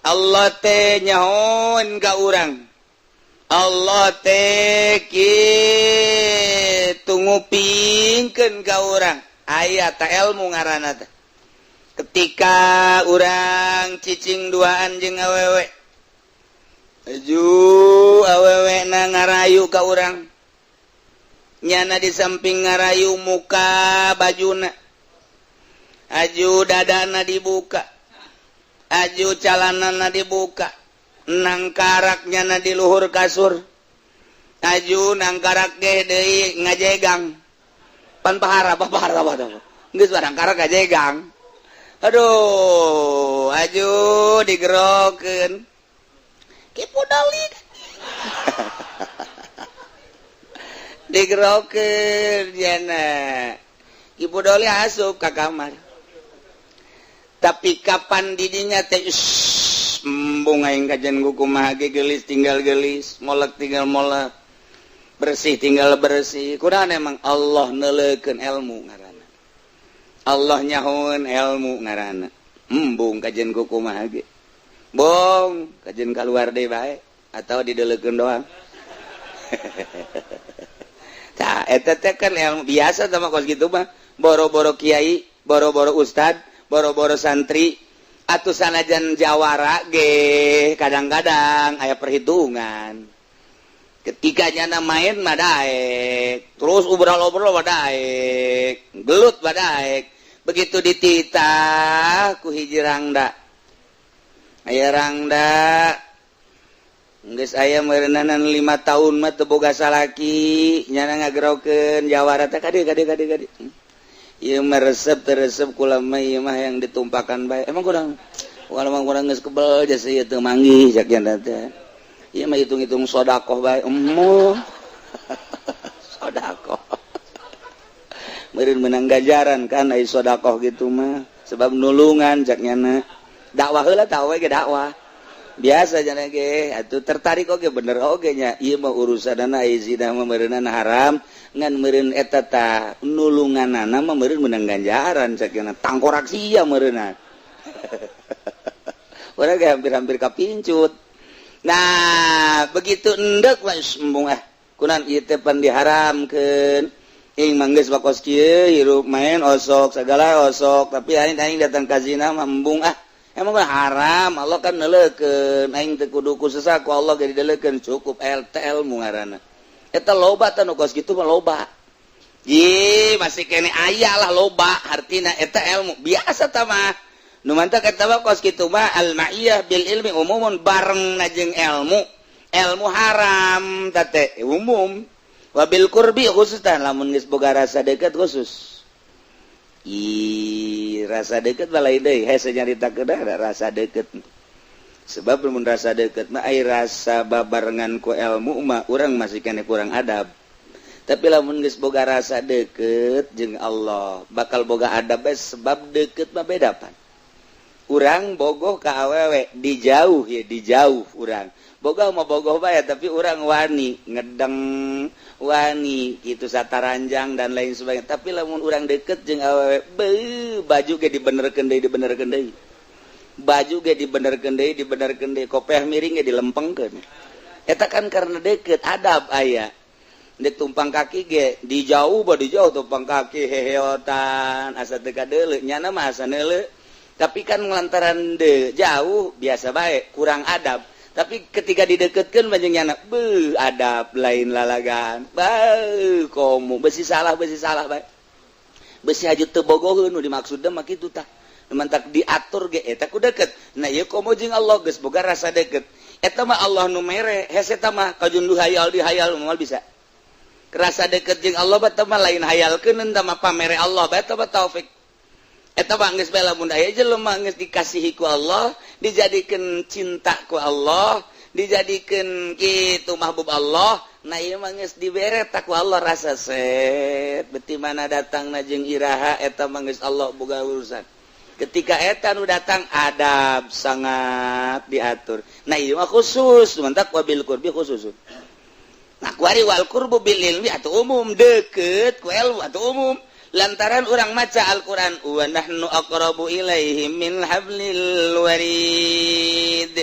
Allah teh nyahoan ka urang Allah teh kitu ngupingkeun ka urang aya ta ilmu ngaranna teh ketika urang Urang cicing duaan jeung awewe, aju awewe na ngarayu ka urang, nyana di samping ngarayu muka bajuna, aju dadana dibuka, aju calanana dibuka, nangkarak nyana di luhur kasur, aju nangkarak ge deui ngajegang pan pahara pahara pahara geus nangkarak ngajegang. Aduh, aju digerokeun Ki Pudoli, digerokeun jana Ki Pudoli asup ka kamar. Tapi kapan didinya teh embung aing kajian kumaha ge, gelis tinggal gelis, molek tinggal molek, bersih tinggal bersih. Kurang emang Allah neuleukeun ilmu ngaranna, Allah nyahoeun ilmu ngaranna. Embung kajian kumaha ge, bong kajian keluar deui bae atau dideleukeun doang. Tah eta teh kan ilmu biasa sama kos kitu mah, boro-boro kiai, boro-boro ustad, boro-boro santri atau sanajan jawara ge kadang-kadang aya perhitungan. Ketika nyana main mah daek, terus obrol-obrol mah daek, gelut mah daek. Begitu dititah ku hiji rangda, aya rangda geus aya meureunana 5 tahun mah teu boga salaki, nyana ngagerokeun jawara teh kade kade kade kade. Ieu mah resep teu resep kula mah, ieu mah yang ditumpakan bae. Emang kurang urang mah, kurang geus kebel jasa ieu teu manggih cak nya teh. Ieu mah hitung-hitung sodakoh bae. Emoh. Sodakoh. Meureun menang ganjaran kan ai sodakoh gitu mah, sebab nulungan cak nyana. Dakwah heula tah we ge dakwah. Biasa jana ge atuh tertarik oge, bener oge nya. Ieu mah urusanana ai zina mah meureunana haram, ngan meureun eta tah nulunganana mah meureun menang ganjaran cak nyana. Tangkorak sia meureunna. Urang ge hampir-hampir kapincut. Nah, begitu endek mah embung ah. Kunan ieu teh pan diharamkeun. Ing manggeus bakos kieu hirup main osok segala osok, tapi aing aing datang ka zina mah embung ah. Emang mah haram, Allah kan neuleukeun, aing teu kudu ku sesa ku Allah ge dideleukeun, cukup LTL mu ngaranna. Eta loba tah nu kos kitu mah loba. Ih, masih kene aya lah loba, artina eta ilmu biasa tah mah. Nu mantak eta mah kos kitu mah al-ma'iyah bil ilmi umumun, bareng na jeung ilmu. Ilmu haram teh umum. Wabil qurbi khusus tah lamun geus boga rasa deukeut khusus. Ih, rasa deukeut mah lain deui, hese nyarita kedah rasa deukeut. Sebab mun rasa deukeut mah ai rasa babarengan ku ilmu mah urang masih kene kurang adab. Tapi lamun geus boga rasa deukeut jeung Allah, bakal boga adab bae, sebab deukeut mah beda pan. Urang bogoh ka awewe di jauh ya, di jauh urang. Bogoh mah bogoh bae, tapi urang wani ngedeng, wani gitu sataranjang dan lain sebagainya. Tapi lamun urang deket jeung awewe, beuh, baju ge dibenerkeun deui, dibenerkeun deui. Baju ge dibenerkeun deui, dibenerkeun deui, kopeah miring ge dilempengkeun. Eta kan karena deket, adab aya. Dek tumpang kaki ge di jauh ba, di jauh tumpang kaki heheotan asa teu kadeuleu, nyana mah asa neuleu. Tapi kan lantaran de jauh biasa bae kurang adab. Tapi ketika dideketkeun banjing nyana, beuh, adab lain lalagan. Beuh, komo besi salah bae. Besi haju teu bogoheun nu dimaksudna mah kitu tah. Nu mantak diatur ge eta ku deket. Nah ieu komo jeung Allah geus boga rasa deket. Eta mah Allah nu mere, hese eta mah kajunduh hayal dihayal moal bisa. Rasa deket jeung Allah bae mah lain hayalkeun eta mah pamere Allah bae eta mah taufik. Eta mah geus bae lamun aya jelema geus dikasihi ku Allah, dijadikeun cinta ku Allah, dijadikeun kitu mahbub Allah, nah ieu mah geus dibere ku Allah rasa set beti mana datangna jeung iraha eta mah geus Allah boga urusan. Ketika eta nu datang adab sangat diatur. Nah ieu mah khusus, mantak wabil qurbi khusus. Nah kuari wal qurbu bil ilmi atau umum, deket ku ilmu atau umum. Lantaran orang maca Al-Qur'an wa nahnu aqrabu ilaihi min hablil warid.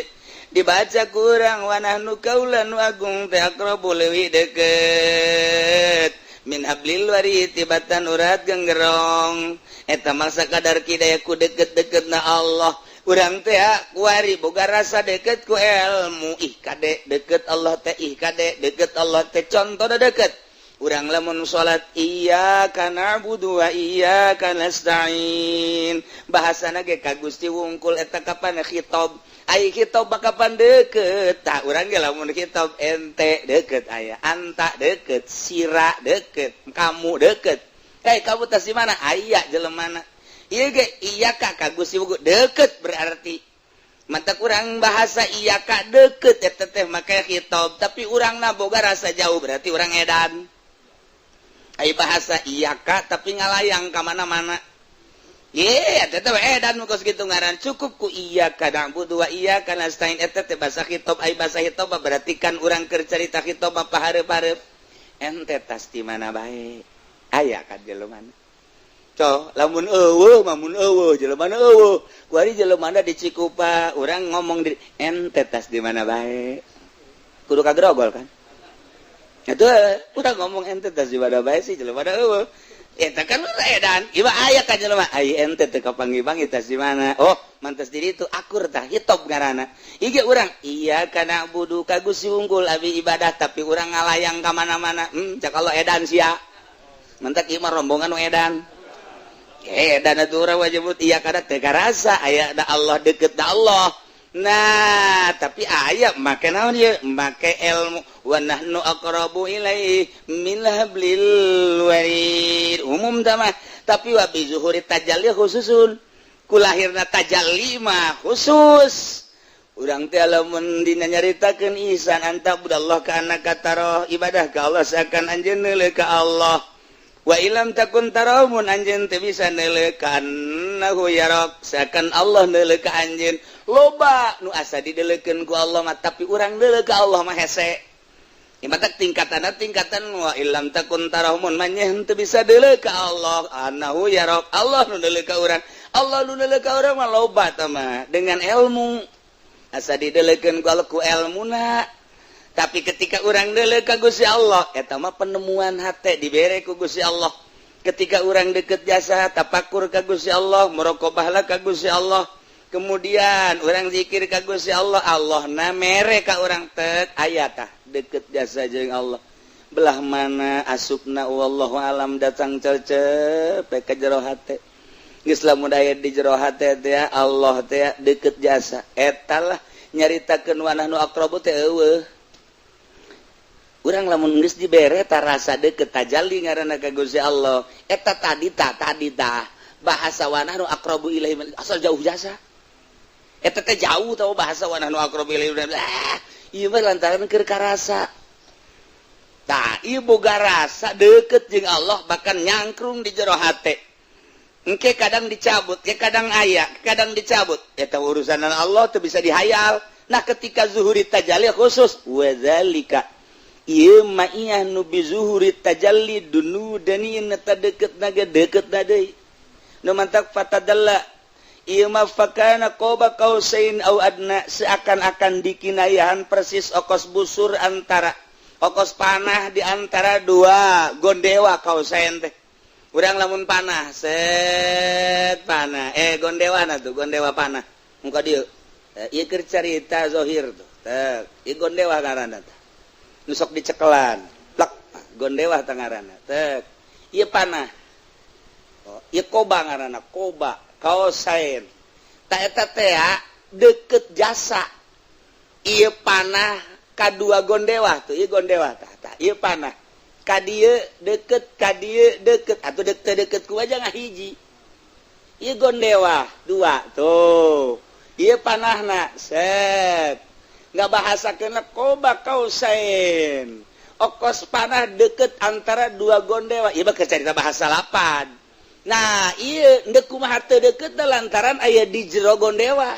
Dibaca kurang wa nahnu kaulan agung teh aqrabu leuwih deket min hablil warid tibatan urat genggerong. Eta mah sakadar kidaya ku deket-deketna Allah. Urang teh kuari boga rasa deket ku ilmu. Ih, kade deket Allah teh, ih, kade deket Allah teh. Contoh deket urang lamun salat, "Iyyaka na'budu wa iyyaka nasta'in," bahasana ge ka Gusti wungkul. Eta kapan khitab? Ai khitab kapan deket? Tah, urang ge lamun khitab, ente deket, aya anta deket, sira deket, kamu deket. Eh, kamu tas di mana? Aya jelemana ieu ge iyyaka ka Gusti wungkul deket, berarti mata kurang bahasa iyyaka deket. Eta teh make khitab, tapi urang na boga rasa jauh, berarti urang edan. Ai bahasa iyyaka tapi ngalayang ka mana-mana. Ye, eta teh edan kos kitu ngaran. Cukup ku "Iyyaka na'budu wa iyyaka nasta'in." Eta teh bahasa khitab. Ai bahasa khitab berarti kan urang keur carita khitab apa hareup-hareup, ente tas di mana bae? Aya kan jelema? Co, lamun euweuh, lamun euweuh jelema euweuh. Kuari jelema di Cikupa, urang ngomong di ente tas di mana bae? Kudu kagrogol kan? Itu urang ngomong ente tas di mana bae sih, jelema euweuh. Eta kan edan. Ieu aya ka jelema. Ai ente teu kapanggih-panggih, tas di mana? Oh, mantas diri itu akur tah hitop ngaranna. Ieu urang "Iyyaka na'budu" ka Gusti wungkul abi ibadah, tapi urang ngalayang ka mana-mana. Cak Allah, edan sia. Mantak ieu mah rombongan nu edan. Dan urang wajib iya kada teu karasa aya da Allah, deket da Allah. Nah, tapi aya make naon ieu? Make ilmu. "Wa nahnu aqrabu ilaihi min hablil warid." Umum tah mah, tapi wa bi zuhuri tajalli khususun. Ku lahirna tajalli mah khusus. Urang teh lamun dina nyaritakeun ihsan, "An ta'budallah ka'annaka tarahu," ibadah ka Allah seakan anjeun neuleuh ka Allah. "Wa illam takun tarahu," mun anjeun teu bisa neuleuh, "ka'annahu yarak," seakan Allah neuleuh ka anjeun. Loba nu asa dideleukeun ku Allah mah, tapi urang neuleuh ka Allah mah hese. Matak tingkatan tingkatan "wa illam takun tarahu," mun manyeh teu bisa deuleuh ka Allah, "annahu yarak," Allah nu neuleuh ka urang. Allah nu neuleuh ka urang mah loba tah mah dengan ilmu, asa dideleukeun ku Allah ku ilmuna. Tapi ketika urang deuleuh ka Gusti Allah, eta mah penemuan hate dibere ku Gusti Allah. Ketika urang deket jasa tapakur ka Gusti Allah, muraqabahlah ka Gusti Allah, kemudian urang zikir ka Gusti Allah, Allah na mere ka urang tek aya tah deket jasa jeung Allah. Belah mana asupna, wallahu alam, datang cecep ka jero hate. Geus lamun aya di jero hate teh, Allah teh deket jasa. Eta lah nyaritakeun "wa nahnu aqrabu" teh euweuh. Urang lamun geus dibere ta rasa deket, tajalli ngaranna ka Gusti Allah. Eta tadi ta, tadi tah bahasa "wa nahnu aqrabu ilaihi" asal jauh jasa. Eta teh jauh tau bahasa "wa nahnu aqrabu ilaihi." Ah, ieu mah lantaran keur karasa tah ieu boga rasa deket jeung Allah, bahkan nyangkrung di jero hate. Engke kadang dicabut, ke kadang aya, kadang dicabut. Eta urusan Allah, teu bisa dihayal. Nah, ketika zuhuri tajalli khusus, wadzalika ieu ma'iyah nu bi zuhuri tajalli dunu daniin, eta deket naga deket na deui. Nu mantak fatadalla ieu mah fakana qaba qausain au adna, seakan-akan dikinayahan persis okos busur antara okos panah di antara dua gondewa. Qausain teh urang lamun panah, set panah, eh, gondewa na tuh, gondewa panah muka dieu. Ieu keur carita zohir tuh. Tek ieu gondewa ngaranna teh, nu sok dicekelan plak, gondewa teh ngaranna. Tek ieu panah. Oh, ieu qoba ngaranna, qoba qausain. Ta eta teh deket jasa ieu panah ka dua gondewa tuh. Ieu gondewa tah, tah ieu panah ka dieu deket, ka dieu deket, atau deket deket ku aja ngahiji. Ieu gondewa dua tuh, ieu panahna set nggak bahasa kena qoba qausain, okos panah deket antara dua gondewa. Ieu mah cerita bahasa lapan. Nah, ieu ndek kumaha teu deket lantaran aya di jero gondewa,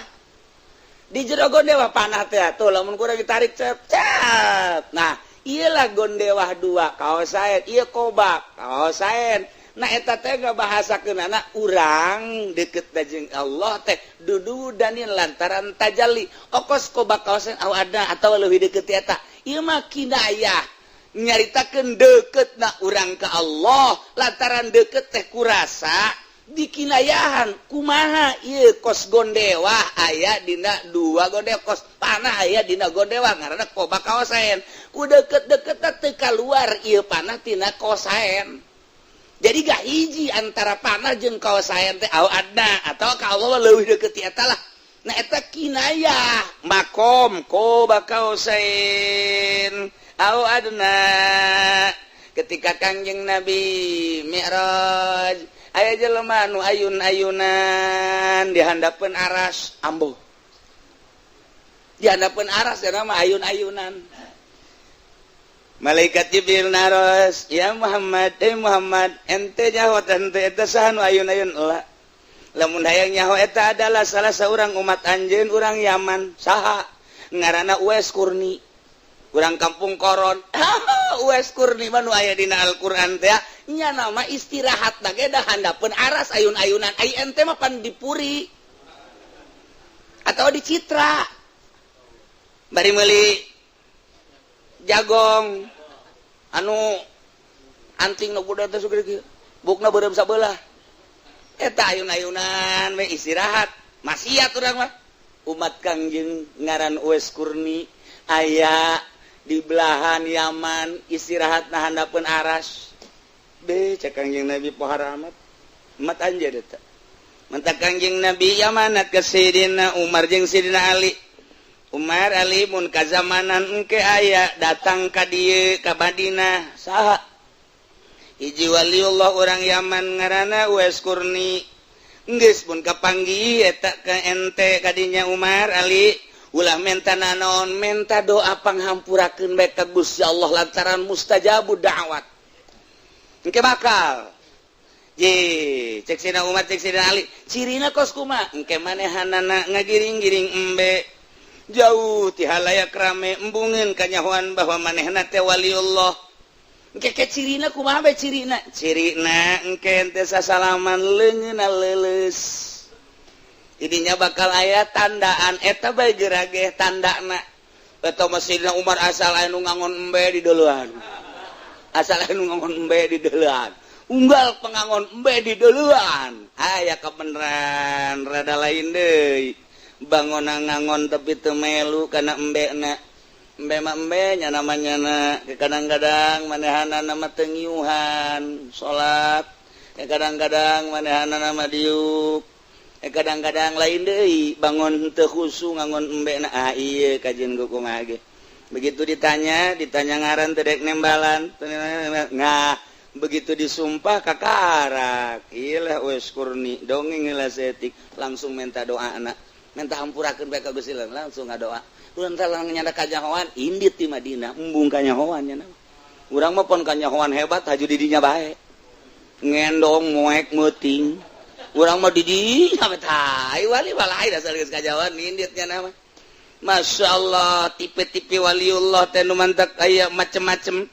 di jero gondewa panah teh tuh, lamun kurang ditarik cep cep. Nah, iyalah gondewah dua qausain, ieu qoba qausain. Nah, eta teh bahasakeun anak urang deket jeung Allah teh dudu danin lantaran tajalli okos qoba qausain au adna, atau lebih deket eta. Ieu mah kinayah nyaritakeun deket na urang ke Allah lantaran deket teh kurasa. Dikinayahan kumaha ieu? Kos gondewa aya dina dua gondewa, kos panah aya dina gondewa, ngaranna Qoba Qausain. Ku deket-deket teu kaluar ieu panah tina Qausain, jadi gak hiji antara panah jeung Qausain teh, au adna atau ka Allah leuwih deket ti eta lah. Nah, eta kinayah makom Qoba Qausain au adna. Ketika Kangjeng Nabi Mi'raj, aya jelema nu ayun-ayunan di handapeun aras, ambo di handapeun aras ya nama ayun-ayunan. Malaikat Jibril naros, "Ya Muhammad, eh Muhammad, ente nyaho ente eta saha nu ayun-ayun?" "Lah, lamun hayang nyaho, eta adalah salah seorang umat anjeun, urang Yaman." "Saha ngaranna?" "Uwais Kurni, urang kampung Koron." Uwais Kurni mah nu aya dina Al-Qur'an teh nya, nama istirahat ge da handapeun aras ayun-ayunan. Ai ente mah pan dipuri atau di Citra bari meuli jagong anu anting nu budak teh sugede kieu, bukna beureum sabelah, eta ayun-ayunan we istirahat. Maksiat urang mah. Umat Kangjeng ngaran Uwais Kurni aya di belahan Yaman, istirahat na handapeun aras. Be, cek Kangjeng Nabi, "Pohara amat umat anjeun eta." Mantak Kangjeng Nabi yamanat ke Sayyidina Umar jeung Sayyidina Ali, "Umar, Ali, mun kazamanan engke aya datang ka dieu ka Madinah saha hiji waliullah orang Yaman ngaranna Uwais Kurni, geus mun kapanggih eta ka ente kadinya, Umar, Ali, ulah menta nanaon, menta doa panghampurakeun bae ka Gusti Allah lantaran mustajabud da'wat engke bakal." Je, cek Sina Umar, cek Sina Ali, "Cirina kos kuma?" "Engke manehanana ngagiring-giring embe jauh ti halayak rame, embungeun kanyahoan bahwa manehna teh waliullah. Engke ke cirina kumaha bae cirina?" "Cirina engke teh sasalaman leungeunna leuleus, idinya bakal aya tandaan eta bae gerage tandana." Eta mah Sidina Umar asal anu ngangon embe di duluan, asal anu ngangon embe di duluan, unggal pengangon embe di duluan, aya kebenaran rada lain deui. Bangun ngangon tapi teu melu kana embena. Embe mah embe nya namanya na kadang-kadang manehana nama teu ngiuhan salat, kadang-kadang manehana nama diuk, kadang-kadang lain deui, bangun teu khusu ngangon embe na. Ah, ieu kajian ku kumaha ge. Begitu ditanya, ditanya ngaran teu dek nembalan. Nah, begitu disumpah kakarak, iyalah Uwais Kurni dongeng lah setik, langsung minta doa anak, minta hampurakeun bae ka Gusti, langsung ngadoa. Urang teh nyanda kanyahoan indit di Madinah, embung kanyahoan nya. Urang mah pon kanyahoan hebat haju di dinya bae, ngendong moek meuting. Urang mah di dinya tai wali walai dasar geus kanyahoan inditnya nama. Masya Allah, tipe-tipe waliullah teh nu mantak aya macem-macem.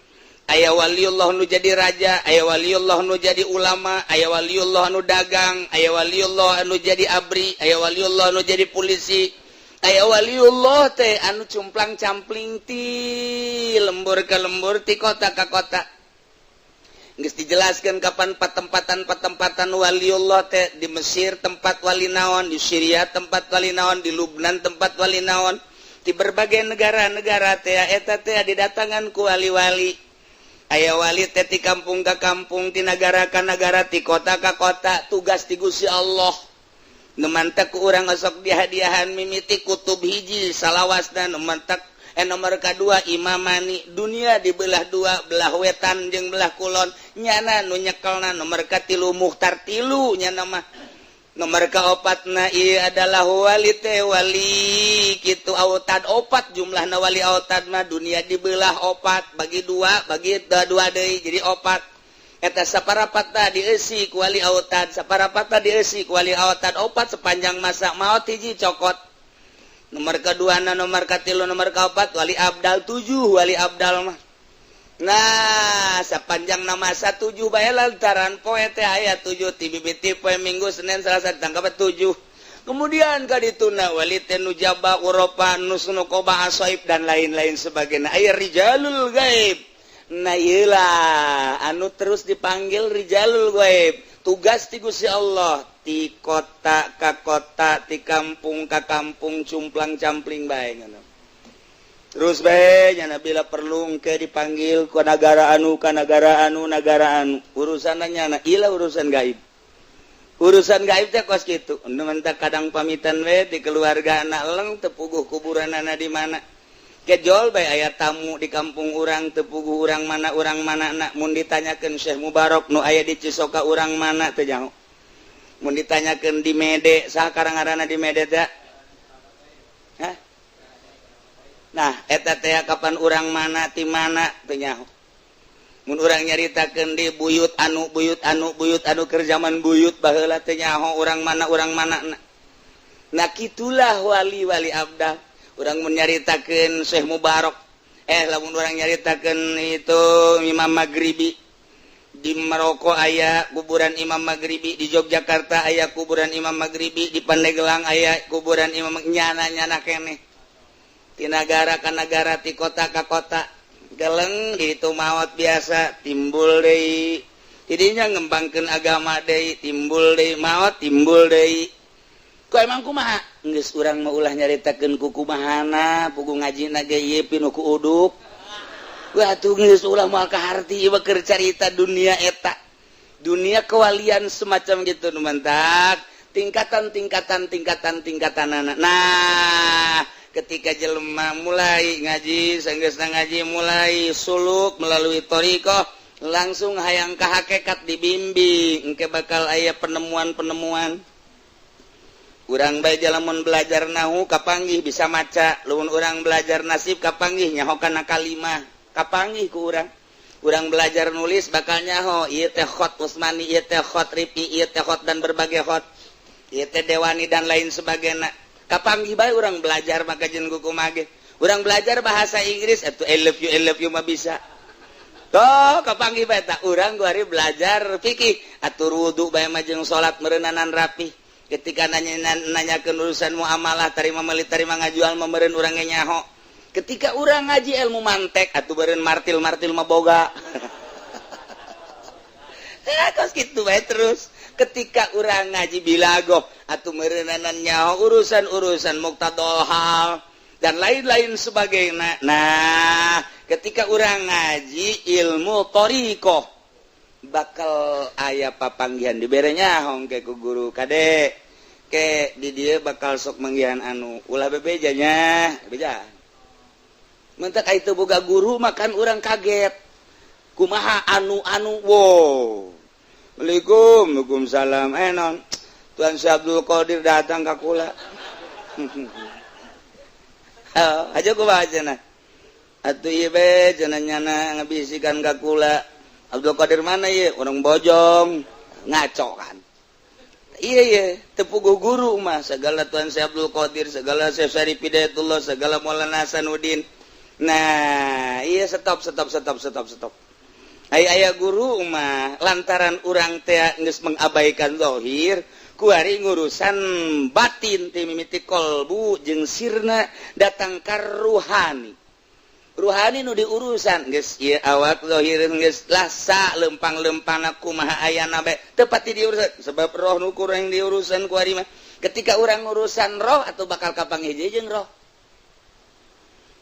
Aya waliullah nu jadi raja, aya waliullah nu jadi ulama, aya waliullah nu dagang, aya waliullah anu jadi abri, aya waliullah nu jadi polisi, aya waliullah teh anu cumplang campling ti lembur ke lembur, ti kota ke kota. Geus dijelaskan kapan patempatan-patempatan waliullah teh, di Mesir tempat wali naon, di Syria tempat wali naon, di Lubnan tempat wali naon, di berbagai negara-negara teh eta teh didatangan ku wali-wali. Aya wali teh ti kampung ke kampung, ti negara ke negara, ti kota ke kota, tugas ti Gusti Allah. Nu mantak ku urang osok dihadiahan mimiti kutub hiji salawasna, nu mantak nomor kedua imamani, dunia dibelah dua, belah wetan jeung belah kulon, nyana nu nyekelna. Nomor katilu muhtar tilu nyana mah. Nomor kaopatna ieu adalah wali teh wali kitu autad opat jumlahna. Wali autad mah dunia dibelah opat, bagi dua, bagi dua deui jadi opat. Eta saparapatna dieusi ku wali autad, saparapatna dieusi ku wali autad opat sepanjang masa maot hiji cokot. Nomor kedua na, nomor katilu, nomor keempat wali abdal tujuh. Wali abdal mah nah sepanjang nama masa tujuh bae, lantaran poe teh aya tujuh, ti bibiti poe Minggu, Senin, Selasa, ditangkap tujuh. Kemudian kadituna wali teh nujaba, urafa, nusnukoba, asoib, dan lain-lain sebagainya. Aya rijalul gaib. Nah, iyalah anu terus dipanggil rijalul gaib. Tugas ti Gusti Allah ti kota ka kota, ti kampung ka kampung, cumplang campling bae ngono. Terus bae nyana bila perlu engke dipanggil ke nagara anu, ka nagara anu, nagara anu. Urusanna nyana ila urusan gaib. Urusan gaib teh kos kitu. Nu mentak kadang pamitan we di keluarga anak leng teu puguh kuburanana di mana. Kejol bae aya tamu di kampung urang teu puguh urang mana nak mun ditanyakeun Syekh Mubarok nu aya di Cisoka urang mana teu nyaho. Mun ditanyakeun di Mede saha karang-ngaranna di Mede teh? Hah? Nah, eta teh kapan urang mana ti mana teu nyaho. Mun urang nyaritakeun di buyut anu buyut anu buyut anu keur zaman buyut baheula teu nyaho urang mana Nah, kitulah wali-wali abdal. Urang mun nyaritakeun Syekh Mubarok, lamun urang nyaritakeun itu Imam Maghribi di Maroko aya kuburan Imam Maghribi, di Yogyakarta aya kuburan Imam Maghribi, di Pandeglang aya kuburan Imam, nyana-nyana keneh ti nagara ka nagara, ti kota ka kota. Geleng itu maot biasa timbul deui, tidinya ngembangkeun agama deui, timbul deui maot, timbul deui. Ku emang kumaha geus urang mah ulah nyaritakeun ku kumahana pugu ngajina ge ieu pinuh ku uduk. Wah tuh geus ulah moal kaharti ieu keur carita dunia eta. Dunia kewalian semacam gitu nu mantak tingkatan tingkatan tingkatan tingkatanana. Nah, ketika jelema mulai ngaji, sanggeusna ngaji mulai suluk melalui thariqah, langsung hayang ka hakikat dibimbing, engke bakal aya penemuan-penemuan. Urang bae lamun belajar nahu kapanggih bisa maca, lamun urang belajar nasib kapanggih nyaho kana kalimah, kapanggih ku urang. Urang belajar nulis bakal nyaho ieu teh khot Utsmani, ieu teh khot Rifi, ieu teh khot dan berbagai khot, ieu teh Dewani dan lain sebagainya. Kapanggih bae urang belajar maka jeung kumaha ge. Urang belajar bahasa Inggris atuh I love you mah bisa. Toh kapanggih bae tak urang kuari belajar fikih atuh wudu bae mah jeung salat meureunana rapi. Ketika nanya nanyakeun urusan muamalah, tarima meuli tarima ngajual meureun urang ge nyaho. Ketika urang ngaji ilmu mantek atuh beureun martil-martil mah boga. Kos kitu bae terus. Ketika urang ngaji bilagoh atuh meureunana nyaho urusan-urusan muqtadol hal dan lain-lain sebagainya. Nah, ketika urang ngaji ilmu thariqah bakal aya papanggihan dibere nyaho ke ku guru kade ke di dia bakal sok manggihan anu ulah bebeja nya beja. Mentak itu boga guru makan urang kaget kumaha anu-anu wow. Assalamualaikum, waalaikumsalam. Non Tuan Syekh Abdul Qadir datang ka kula. Oh, aja kumaha cenah. Atuh ieu be cenah nyana ngabisikan ka kula. Abdul Qadir mana ieu? Orang Bojong. Ngaco kan. Iya iya, teu puguh guru mah segala Tuan Syekh Abdul Qadir, segala Syekh Syarif Hidayatullah, segala Maulana Hasanuddin. Nah, iya stop stop stop stop stop. Aya aya guru mah lantaran urang teh geus mengabaikan zahir, kuari ngurusan batin ti mimiti kolbu jeung sirna datang ka ruhani. Ruhani nu diurusan geus ieu awak zahir geus lasa lempang-lempangna kumaha ayana bae teu pati diurusan sebab roh nu kurang diurusan kuari mah. Ketika urang urusan roh atau bakal kapanggih jeung roh.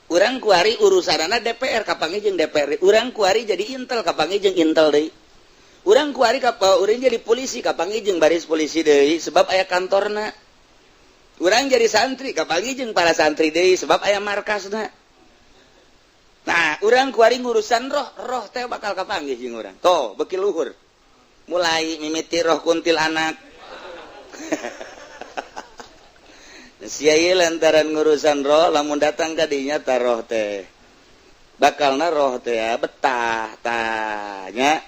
Urang kuari urusanana DPR kapanggih jeung DPR. Urang kuari jadi Intel kapanggih jeung Intel deui. Urang kuari kapa urang jadi polisi kapanggih jeung baris polisi deui sebab aya kantorna. Urang jadi santri kapanggih jeung para santri deui sebab aya markasna. Nah, urang kuari ngurusan roh, roh teh bakal kapanggih jeung urang. Toh, beki luhur. Mulai mimiti roh kuntilanak. Sia ieu lantaran ngurusan roh lamun datang ka dinya ta roh teh. Bakalna roh teh ya, betah tanya.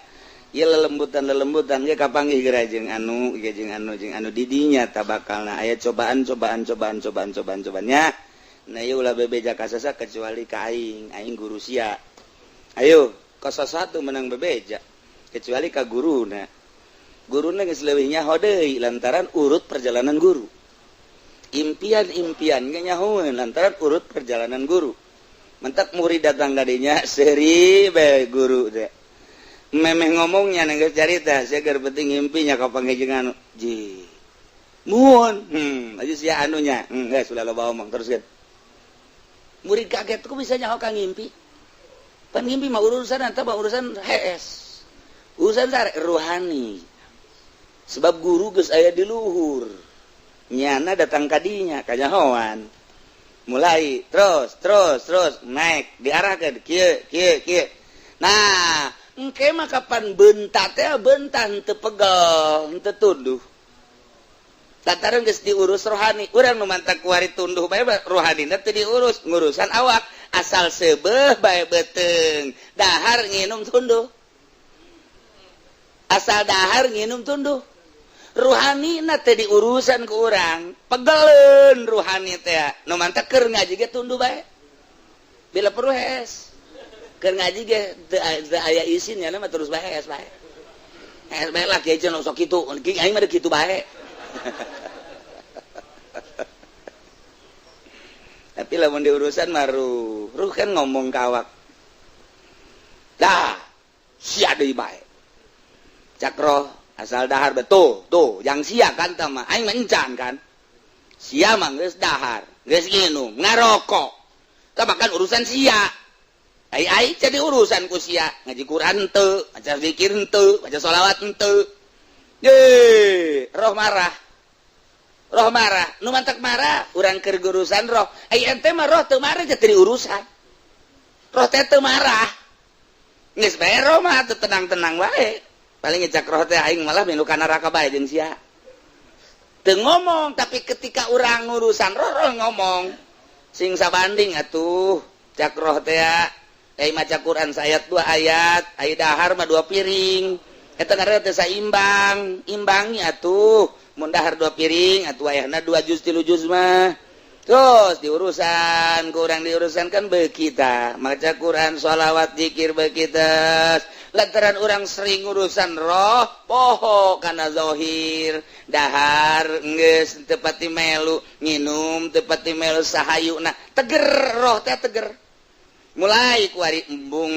Ieu lelembutan-lelembutan ge kapanggih geura jeung anu, ieu jeung anu jeung anu di dinya ta bakalna aya cobaan cobaan cobaan cobaan cobaan cobaannya. Nah, ieu ulah bebeja ka sasa kecuali ka aing, aing guru sia. Ayo, ka satu menang bebeja kecuali ka guruna. Guruna geus leuwih nyaho deui lantaran urut perjalanan guru. Impian-impian ge nyahoeun lantaran urut perjalanan guru. Mentak murid datang ka dinya seuri bae guru teh. Memeh ngomongnya nenggeus carita, sia keur penting ngimpinya ka panggih anu. Ji. Muhun, aja sia anunya. Geus sudah loba omong teruskeun. Murid kaget, kok bisa nyaho ka ngimpi? Pan ngimpi mah urusan eta mah urusan HS. Urusan sare ruhani. Sebab guru geus aya di luhur. Nyana datang kadinya kanyahoan. Mulai terus terus terus naik diarahkeun kieu kieu kieu. Nah, engke mah kapan bentak teh bentah henteu pegel, henteu tunduh. Lantaran geus diurus rohani, urang nu mantak kuari tunduh bae rohanina teu diurus, ngurusan awak asal seubeuh bae beuteung, dahar nginum tunduh. Asal dahar nginum tunduh. Ruhanina teu diurusan ku urang, pegeleun ruhani teh. Nu mantak keur ngaji ge tunduh bae. Bila perlu hees. Keur ngaji ge teu aya isin nya mah terus bae hees bae. Hees bae lah kiai cenah sok kitu, aing mah kitu bae. Tapi lamun diurusan mah ruh, ruh kan ngomong ka awak. Dah, sia deui bae. Cak roh asal dahar betul, tuh yang sia kan tah mah aing mah encan kan. Sia mah geus dahar, geus nginum, ngarokok. Tah makan urusan sia. Ai ai jadi urusan ku sia, ngaji Quran henteu, maca zikir henteu, maca sholawat henteu. Ye, roh marah. Roh marah, nu mantak marah, urang keur urusan roh. Ai ente mah roh teu marah jadi urusan. Roh teh teu marah. Geus bae roh mah teu tenang-tenang wae. Paling ngecak roh teh aing malah milu ka neraka bae jeung sia. Teu ngomong, tapi ketika urang ngurusan roh, roh ngomong. Sing sabanding atuh cak roh teh ai maca Quran saayat 2 ayat, ai dahar mah 2 piring. Eta ngaranna teh saimbang, imbangi atuh. Mun dahar 2 piring atuh ayahna 2 juz 3 juz mah. Terus diurusan, kurang diurusan kan beuki tah. Maca Quran, sholawat, zikir beuki teh. Lantaran urang sering urusan roh, poho kana zahir, dahar geus teu pati melu, nginum teu pati melu sahayuna. Teger roh teh teger. Mulai kuari embung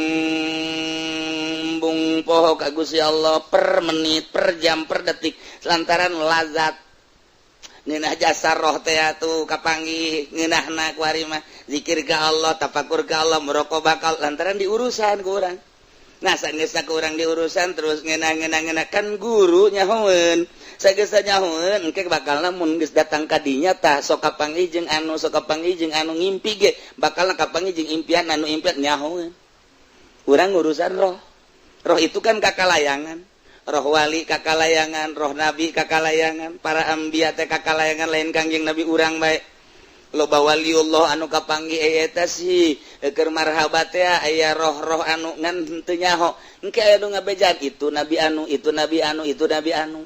embung poho ka Gusti Allah per menit, per jam, per detik lantaran lazat ngeunah jasa roh teh atuh kapanggih ngeunahna kuari mah zikir ka Allah, tafakur ka Allah, muraqabah ka Allah lantaran diurusan ku urang. Nah sageusna ku urang diurusan terus ngeunah-ngeunah kan guru nyahoeun. Sageusna nyahoeun engke bakalna mun geus datang ka dinya tah sok kapanggih jeung anu sok kapanggih jeung anu ngimpi ge bakalna kapanggih jeung impian anu impian nyahoeun. Urang ngurusan roh. Roh itu kan kakalayangan. Roh wali kakalayangan, roh nabi kakalayangan, para anbiya teh kakalayangan lain Kangjeng Nabi urang bae. Loba waliullah anu kapanggih eta sih keur marhaba teh aya roh-roh anu ngan henteu nyaho. Engke aya nu ngabejaan itu nabi anu, itu nabi anu, itu nabi anu.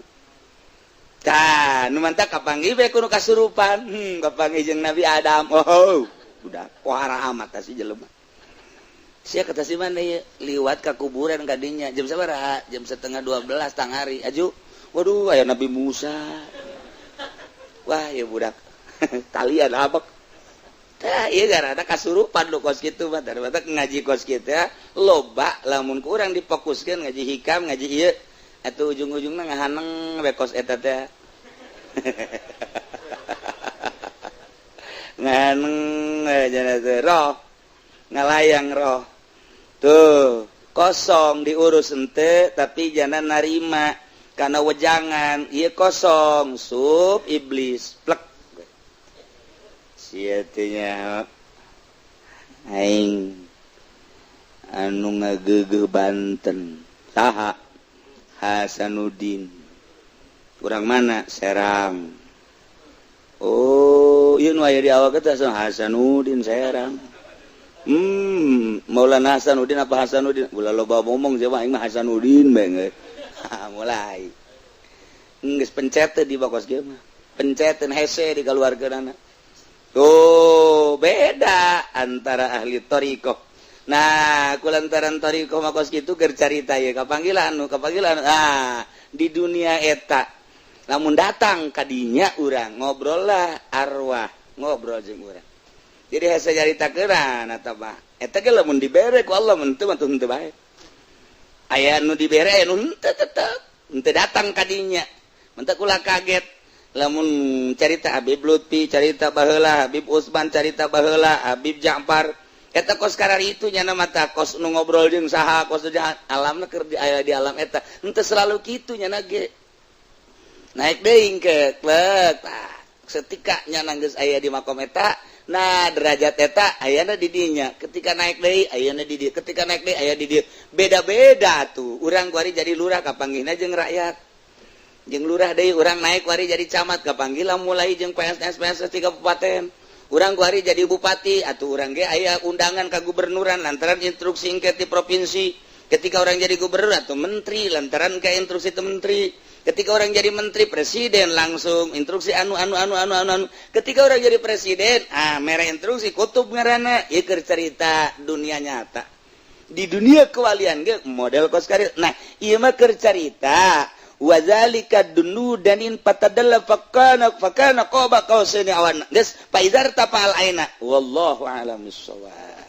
Tah, nu mantak kapanggih bae kudu kasurupan. Kapanggih jeung Nabi Adam. Oh, udah pohara amat tah si jelema. Sia kata si mana ieu liwat ka kuburan kadinya jam sabaraha? Jam 11:30 tangari. Aju. Waduh, aya Nabi Musa. Wah, ya budak. Talian abek. Tah, ieu gara-gara kasurupan lu kos kitu mah. Daripada ngaji kos kitu ya, loba lamun ku urang difokuskeun ngaji hikam, ngaji ieu. Atuh ujung-ujungna ngahaneng we kos eta teh. Ngahaneng we jana teh roh. Ngalayang roh. Tuh, kosong diurus ente tapi jangan narima karena wejangan ieu kosong sup iblis plek. Sia teh nya aing anu ngageugeuh Banten saha Hasanuddin urang mana Serang. Oh ieu nu aya di awak teh Hasanuddin Serang. Maulana Hasanuddin apa Hasanuddin? Ulah loba ngomong siapa aing mah Hasanuddin bae. Mulai. Geus pencet teh di bakos ge mah. Penceteun hese di kaluarkeunana. Tuh, beda antara ahli thariqah. Nah, kulantaran thariqah mah kos kitu keur carita ieu kapanggilan nu kapanggilan. Ah, di dunia eta. Lamun datang ka dinya urang ngobrol lah arwah, ngobrol jeung urang. Jadi hese carita keuran eta mah. Eta ge lamun dibere ku Allah mun teu mah teu bae. Aya nu dibere, aya nu henteu, tetep henteu datang kadinya. Mentak ulah kaget lamun carita Habib Lutfi, carita baheula Habib Usman, carita baheula Habib Ja'far eta kos karar itu nyana mata kos nu ngobrol jeung saha, kos di alamna keur di aya di alam eta. Henteu selalu kitu nyana ge. Naik deui ke klek, tah setika nyana geus aya di makom eta. Nah, derajat eta ayana di dinya. Ketika naik deui, ayana di dieu. Ketika naik deui, aya di dieu. Beda-beda tuh. Urang kuari jadi lurah, kapanggihna jeung rakyat, jeung lurah deui. Urang naik kuari jadi camat, kapanggih mulai jeung PSS PSS di kabupaten. Urang kuari jadi bupati atau urang ge aya undangan ka gubernuran lantaran instruksi engke di provinsi. Ketika urang jadi gubernur atau menteri, lantaran ke instruksi itu menteri. Ketika urang jadi menteri, presiden langsung instruksi anu anu anu anu anu anu. Ketika urang jadi presiden, ah, mere instruksi kutub ngaranna. Ieu keur cerita dunia nyata. Di dunia kewalian ge model kos kitu. Nah, ieu mah keur cerita wazalika dunudanin fatadalla fakana fakana qaba qausaini awan geus faizar tafal aina, wallahu a'lam bissawab.